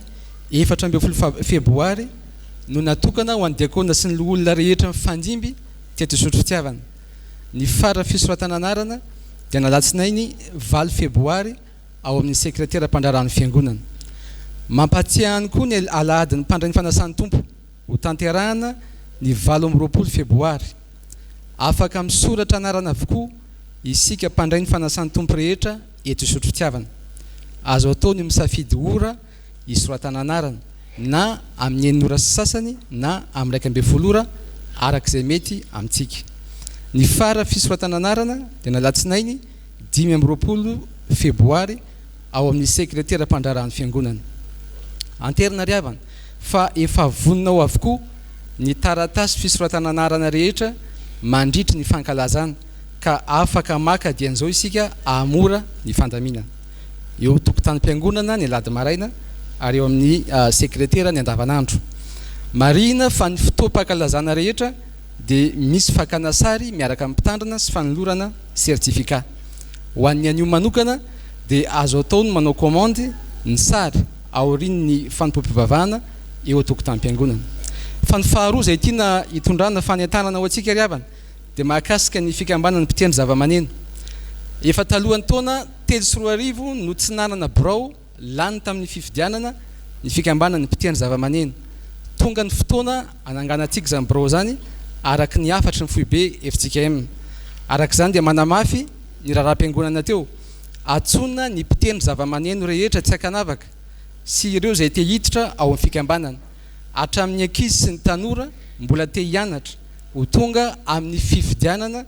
[SPEAKER 9] 14 febroary no natokana ho an'ny diakona sy ny loholona rehetra mifandimby teto Isotry Fitiavana. Ny fara fisoratana anarana dia ny alatsinainy valo febroary ao amin'ny sekretera mpandraharahan'ny fiangonana. Mampahatsiahy ihany koa ny alahadin'ny mpandray ny fanasan'ny Tompo ho tanterahana ny 28 febroary. Afaka misoratra anarana avokoa isika mpandray ny fanasan'ny Tompo rehetra eto Isotry Fitiavana. Azo atao ny misafidy ora hisoratana anarana na amin'ny enina ora sy sasany na amin'ny 11 ora araka izay mety amintsika. Ny fara fisoratana anarana dia ny alatsinainy 25 febroary ao amin'ny sekretera mpandraharahan'ny fiangonana. Anterina ry havana fa efa vonona ao avokoa ny taratasy fisoratana anarana rehetra mandritry ny fankalazana ka afaka maka dian'izao isika hahamora ny fandaminana. Eo tokotanim-piangonana ny alahady maraina ary eo amin'ny sekretera ny andavanandro. Marihina fa ny fotoam-pankalazana rehetra dia misy fakana sary miaraka amin'ny mpitandrina sy fanolorana certificat. Ho an'ny anio manokana dia azo atao ny manao commande ny sary aorian'ny fanompoam-pivavahana eo an-tokotanim-piangonana. Fa ny faharoa izay tiana hitondrana fanentanana ho antsika ry havana dia mahakasika ny fikambanan'ny mpitendry zavamaneno. Efa talohan'ny taona 2003 no tsy nanana birao lany tamin'ny fifidianana ny fikambanan'ny mpitendry zavamaneno. Tonga ny fotoana hananganantsika izany birao izany araka ny hafatry ny foibe fjkm. Araka izany dia manamafy ny raharaham-piangonana teo, antsoina ny mpitendry zavamaneno rehetra tsy ankanavaka sy ireo izay te hiditra ao amin'ny fikambanana, hatramin'ny ankizy sy ny tanora mbola te hianatra ho tonga amin'ny fifidianana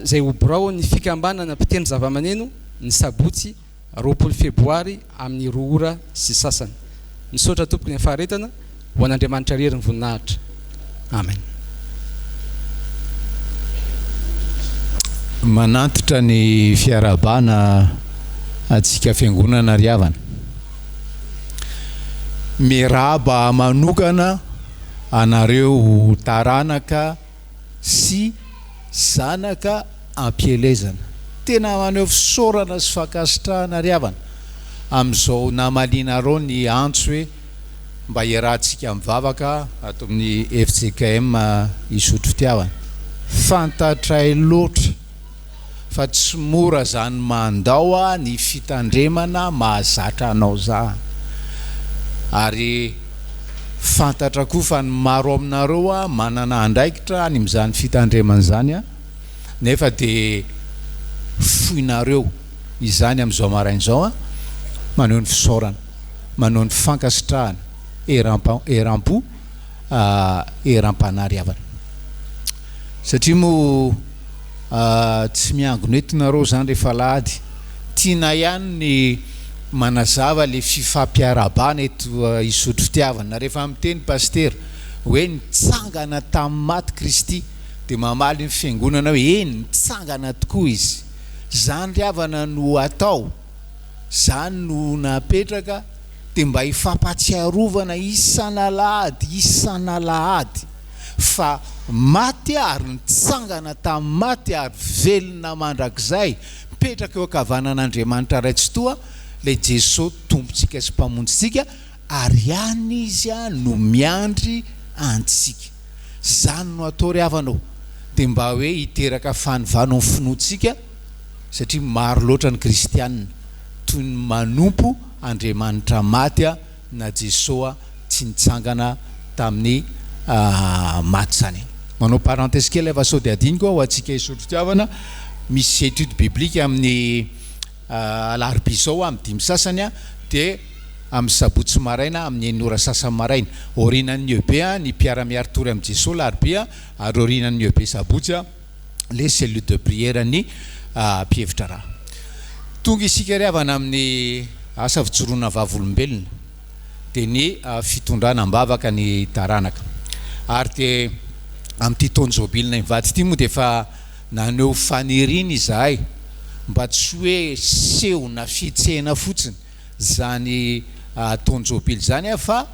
[SPEAKER 9] izay ho biraon'ny fikambanana mpitendry zavamaneno ny sabotsy 20 febroary amin'ny roa ora sy sasany. Misaotra tompoko ny faharetana, ho an'Andriamanitra irery ny voninahitra. Amen.
[SPEAKER 1] Manantitra ny fiarahabana antsika fiangonana ry havana. Miarahaba manokana anareo taranaka sy zanaka am-pielezana. Tena maneho fisaorana sy fankasitrahana ry havana amin'izao namalianareo ny antso hoe. mba hiarahantsika mivavaka ato amin'ny fjkm Isotry Fitiavana. Fantatray loatra fa tsy mora zany mandao ny fitandremana mahazatra anao zany ary fantatra koa fa ny maro aminareo manana andraikitra any amin'izany fitandremana izany nefa dia foinareo izany amin'izao maraina izao maneho ny fisaorana, maneho ny fankasitrahana eram-po eram-panahy ry havana. Satria moa tsy miangona eto nareo zany rehefa alahady. Tiana ihany ny manazava le fifampiarahabana eto Isotry Fitiavana. Rehefa miteny Pasitera hoe nitsangana tamin'ny maty Kristy dia mamaly ny fiangonana hoe eny nitsangana tokoa Izy. Zany ry havana no atao. Zany no napetraka dia mba hifampatsiarovana isan'alahady isan'alahady fa maty ary nitsangana tamin'ny maty ary velona mandrakizay mipetraka eo ankavanan'Andriamanitra Ray Tsitoha ilay Jeso Tompontsika sy Mpamonjintsika ary any Izy no miandry antsika. Zany no atao ry havana ô! Dia mba hoe hiteraka fanovana ao amin'ny finoantsika satria maro loatra ny kristianina toy ny manompo Andriamanitra maty na Jesoa tsy nitsangana tamin'ny maty izany. Manao parenthèse kely aho fa sao dia adinoko ho antsika hisotro fitiavana, misy étude biblique amin'ny alarobia izao amin'ny dimy sasany dia amin'ny sabotsy maraina amin'ny enina ora sasany maraina. Aorianan'ny EB ny mpiara-miaritory amin'i Jesoa alarobia ary aorianan'ny EB sabotsy. le cellule de prière ny mpihevitra raha tonga isika ry havana amin'ny asa fijoroana vavolombelona dia ny fitondrana am-bavaka ny taranaka ary dia amin'ity taon-jobilinay mivady ity moa dia efa naneho faniriana izahay mba tsy hoe seho na fihetsehana fotsiny izany taon-jobily izany fa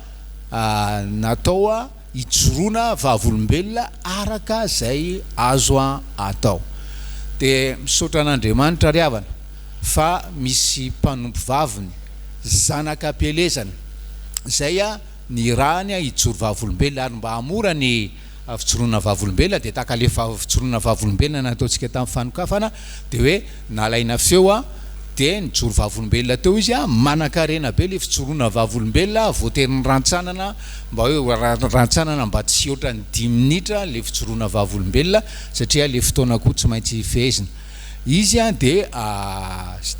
[SPEAKER 1] natao hijoroana vavolombelona araka izay azo atao. Dia misaotra an'Andriamanitra ry havana fa misy mpanompo vaviny, zanaka am-pielezana, izay nirahany hijoro vavolombelona ary mba hahamora ny fijoroana vavolombelona dia tahaka ilay fijoroana vavolombelona nataontsika tamin'ny fanokafana dia hoe nalaina feo dia nijoro vavolombelona teo izy, manankarena be ilay fijoroana vavolombelona, voatery nirantsanana mba hoe rantsanana mba tsy hihoatra ny dimy minitra ilay fijoroana vavolombelona satria ilay fotoana koa tsy maintsy fehezina. Izy dia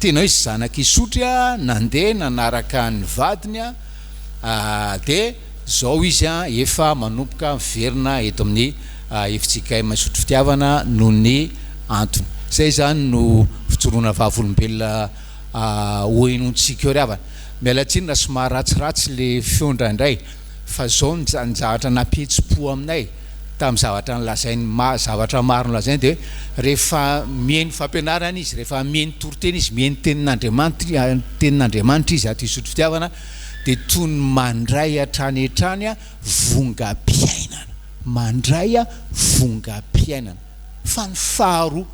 [SPEAKER 1] tena hoe zanak'Isotry nandeha nanaraka ny vadiny dia izao izy efa manomboka miverina eto amin'ny fjkm Isotry Fitiavana noho ny antony. Izay izany no fijoroana vavolombelona hohenointsika eo ry havana. Miala tsiny raha somary ratsiratsy le feo indraindray fa izao ny zavatra nampihetsi-po aminay tamin'ny zavatra nolazainy, zavatra maro nolazainy dia hoe rehefa mihaino fampianarana izy, rehefa mihaino toriteny izy, mihaino tenin'Andriamanitra, tenin'Andriamanitra izy ato Isotry Fitiavana dia toy ny mandray hatrany hatrany vongam-piainana, mandray vongam-piainana. Fa ny faharoa,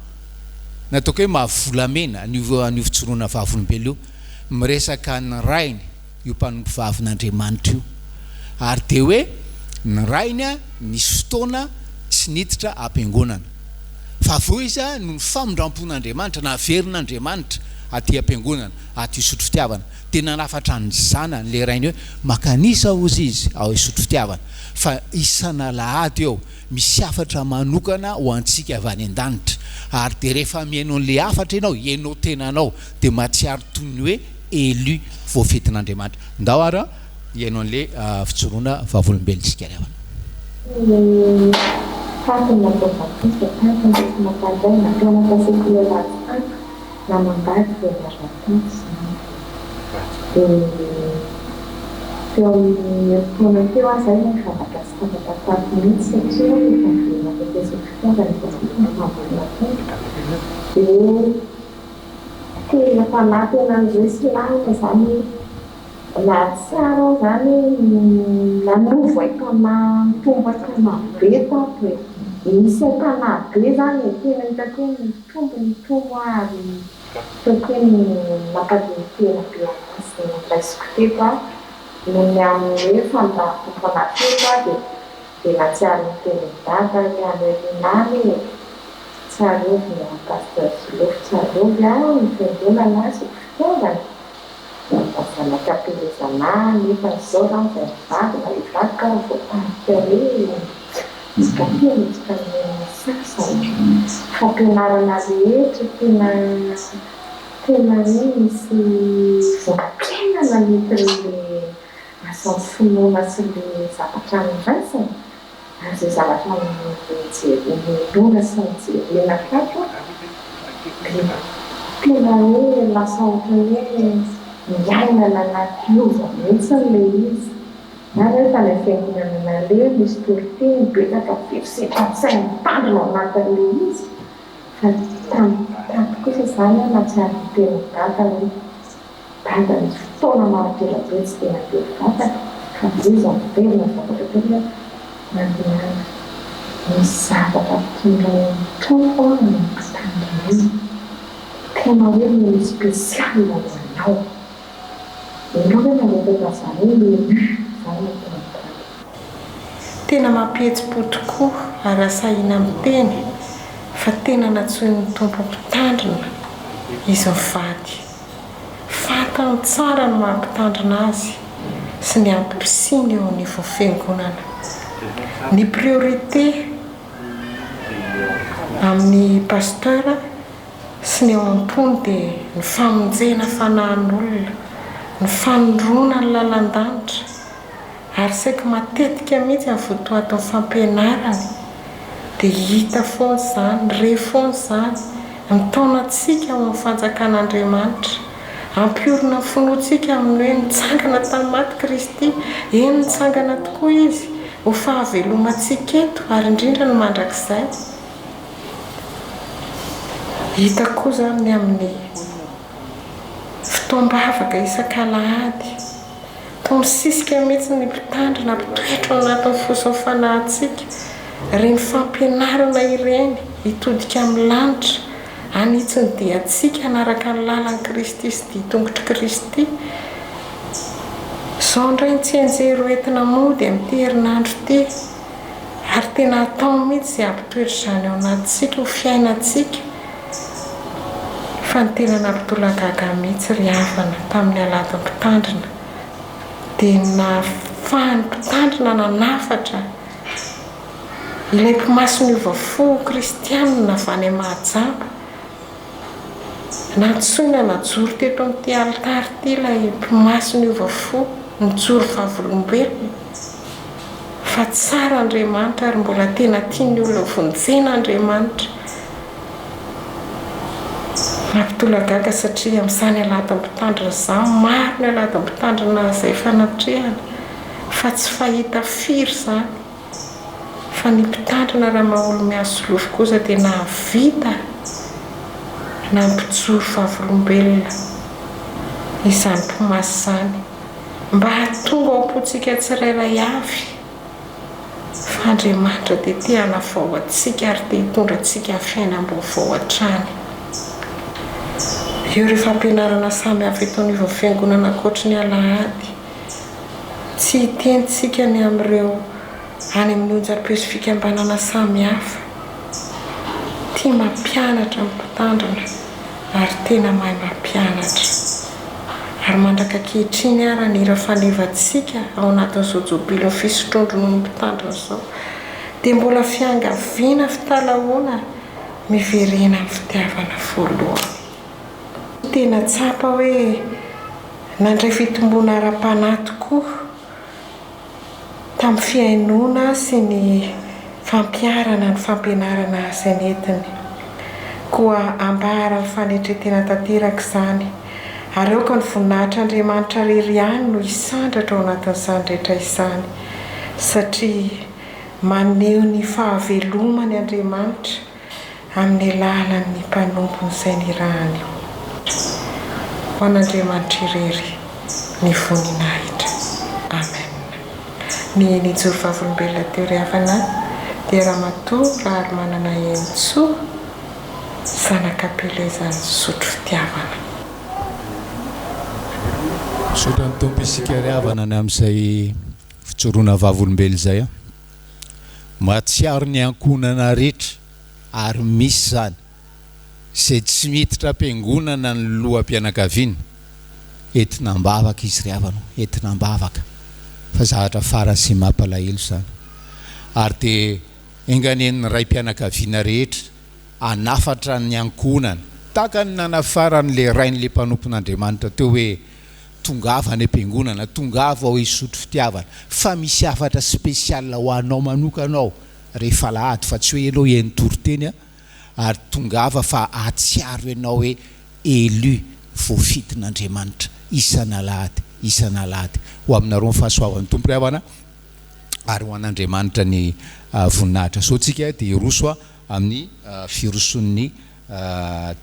[SPEAKER 1] nataoko hoe mahavolamena an'io an'io fijoroana vavolombelona io, miresaka ny rainy io mpanompovavin'Andriamanitra io. Ary dia hoe ny rainy nisy fotoana tsy niditra am-piangonana. Fa avy eo izy noho ny famindram-pon'Andriamanitra, naverin'Andriamanitra aty am-piangonana, ato Isotry Fitiavana. Dia nanafatra ny zanany ilay rainy hoe makanisa hozy izy ao Isotry Fitiavana fa isan'alahady eo. Misy hafatra manokana ho antsika avy any an-danitra, ary dia rehefa mihaino an'ilay hafatra ianao, ianao tenanao dia mahatsiaro toy ny hoe élu, voafidin'Andriamanitra. Ndao ary hihaino an'ilay fijoroana vavolombelontsika ry havana.
[SPEAKER 10] Ny faty natao batisa tato ny tsy mampandray na mpianatra sekoly alahady tato Nanambady dia niarina tato izany. Dia teo amin'ny herintaona teo aho izay nivavaka tsy tapaka tato mihitsy satria efa niverina teto Isotry fitiavana efa tsy nifambolina teto. Dia tena fanahy tena niresy lahatra izany hoe nahatsiaro aho izany hoe nanovo aim-panahy nitombo aim-panahy be tato e. Nisy aim-panahy be izany e, tena hitako hoe nitombo nitombo aho ary hitako hoe nampandini-tena be anazy izay noraisiko teto aho. Noho ny amin'ny hoe fandaharam-pomba natolotra aho dia dia nahatsiaro ny tenin'i Dada hoe any aoriana any e! Tsarovy ny an'i Pasteur Solofo, tsarovy aho ny fiangonana sy ny fitiavana. Mba zanaka am-pielezana ahy nefa izao raha izay mivady na hivadika aho voatarika hoe tsika tena tsika ny sasany. Fampianarana rehetra tena tena hoe misy voka-piainana nentin'le asan'ny finoana sy le zavatra noraisina ary izay zavatra ninoana sy nijerena tato dia tena hoe lasa ohatran'ny hoe niainana anaty lova mihitsy ilay izy. Na ve tany amin'ny fiangonana naleha nisy toriteny betsaka herisetran-tsaina mitandrina ao anatin'ilay izy fa tany tato kosa izany aho nahatsiaro ny tenin'i Dada hoe Dada nisy fotoana maha-ela be tsy dia nandeha vatana fa tohizo miverina ny zavatra teo hoe mandehana misy zavatra ampitondrain'ny Tompo aho no mpitandrina io tena hoe menu spécial ho anao. Ianao ve mangataka an'izany hoe menu izany no ataon'i Dada.
[SPEAKER 11] Tena mampihetsi-po tokoa ary asahiana miteny fa tena nantsoin'ny Tompo mpitandrina izy mivady. Fantany tsara ny maha mpitandrina azy sy ny antom-pisiany eo anivon'ny fiangonana. Ny priorité amin'ny Pasteur sy ny ao am-pony dia ny famonjena fanahin'olona, ny fanondroana ny lalan-danitra, ary saiky matetika mihitsy amin'ny votoatin'ny fampianarany dia hita foana izany, re foana izany, mitaona antsika ao amin'ny fanjakan'Andriamanitra, hampiorina ny finoantsika amin'ny hoe nitsangana tamin'ny maty Kristy, eny nitsangana tokoa Izy, ho fahavelomantsika eto ary indrindra ny mandrakizay. Hita koa izany ny amin'ny fotoam-bavaka isak'alahady. Toa misisika mihitsy ny mpitandrina mpitoetra ao anatin'ny fo sy ny fanahintsika. Ireny fampianarana ireny hitodika amin'ny lanitra, hanitsy ny diantsika hanaraka ny lalan'i Kristy sy dian-tongotr'i Kristy. Izao indray ny tsianjery hoentina mody amin'ity herinandro ity. Ary tena atao mihitsy izay hampitoetra izany ao anatintsika ho fiainantsika. Fa ny tena nampitolagaga ahy mihitsy ry havana tamin'ny alahadin'ny mpitandrina dia ny nahafahan'ny mpitandrina nanafatra ilay mpimasy niova fo ho kristianina avy any Mahajamba. Nantsoina najoro teto amin'ity alitara ity ilay mpimasy niova fo, nijoro vavolombelona fa tsara Andriamanitra ary mbola tena tian'ny olona vonjena Andriamanitra. Mampitolagaga satria amin'izany alahady mpitandrina izany, maro ny alahady mpitandrina izay efa natrehana fa tsy fahita firy izany. Fa ny mpitandrina Ramaholimihasolofo kosa dia nahavita nampijoro vavolombelona izany mpimasy izany mba hahatonga ao am-pontsika tsirairay avy fa Andriamanitra dia te hanavao antsika ary te hitondra antsika amin'ny fiainam-baovao hatrany. Eo ireo fampianarana samihafa eto anivon'ny fiangonana ankoatry ny alahady. Tsy hiteny tsika ny amin'ireo any amin'ny onjam-peo sy fikambanana samihafa. Tia mampianatra ny mpitandrina ary tena mahay mampianatra. Ary mandraka ankehitriny ara ny hira fanevantsika ao anatin'izao jobilin'ny fisotroan-dronono mpitandrina izao dia mbola fiangaviana fitalahoana miverena amin'ny fitiavana voalohany. Tena tsapa hoe nandray fitomboana ara-panahy tokoa tamin'ny fihainoana sy ny fampiharana ny fampianarana izay nentiny. Koa ambara amin'ny fanetren-tena tanteraka izany, ary aoka ny voninahitr'Andriamanitra irery ihany no hisandratra ao anatin'izany rehetra izany, satria maneho ny fahavelomany Andriamanitra amin'ny alalan'ny mpanompony izay nirahany ho an'Andriamanitra irery ny voninahitra. Amen. Ny nijoro vavolombelona teo ry havana dia Ramatoa Raharimanana Henintsoa, zanak'Ampelezan'i Sotro Fitiavana.
[SPEAKER 1] Misaotra ny Tompo isika ry havana ny amin'izay fijoroana vavolombelona izay an. Mahatsiaro ny ankohonana rehetra ary misy izany izay tsy miditra am-piangonana ny loham-pianakaviana, entina am-bavaka izy ry havana o, entina am-bavaka fa zavatra farany sy mampalahelo izany. Ary dia enga anie ny raim-pianakaviana rehetra hanafatra ny ankohonana, tahaka ny nanafaran'ilay rain'ilay mpanompon'Andriamanitra teo hoe, Tongava any am-piangonana, tongava ao hisotro fitiavana, fa misy hafatra spécial ho anao manokana ao rehefa alahady fa tsy hoe ianao hihaino toriteny ary tongava fa hahatsiaro ianao hoe élu, voafidin'Andriamanitra, isan'alahady, isan'alahady. Ho aminareo ny fahasoavan'ny Tompo ry havana ary ho an'Andriamanitra ny voninahitra. Zao tsika dia hiroso amin'ny firosoan'ny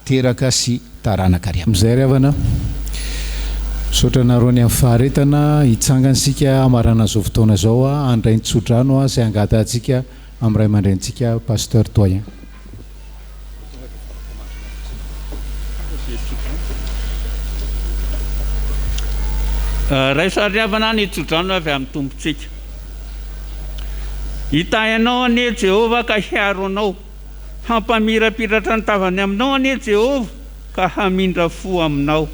[SPEAKER 1] teraka sy taranaka ry. Amin'izay ry havana, misaotra anareo ny amin'ny faharetana, hitsangana isika hamarana izao fotoana izao, handray ny tsodrano izay angatahantsika amin'ny ray aman-drenintsika Pasteur Doyen.
[SPEAKER 7] Raiso ary havana ny tsodrano avy amin'ny Tompontsika. Hitahy anao anie Jehovah ka hiaro anao. Hampamirapiratra ny tavany aminao anie Jehovah ka hamindra fo aminao.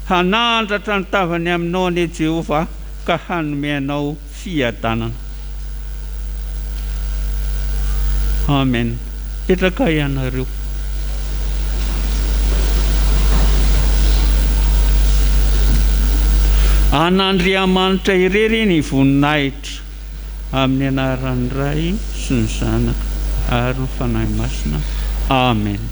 [SPEAKER 7] Hanandratra ny tavany aminao anie Jehovah ka hanome anao fiadanana. Amen. Petraka ianareo. An'Andriamanitra irery ny voninahitra. Amin'ny anaran'ny Ray sy ny Zanaka ary ny Fanahy Masina. Amen.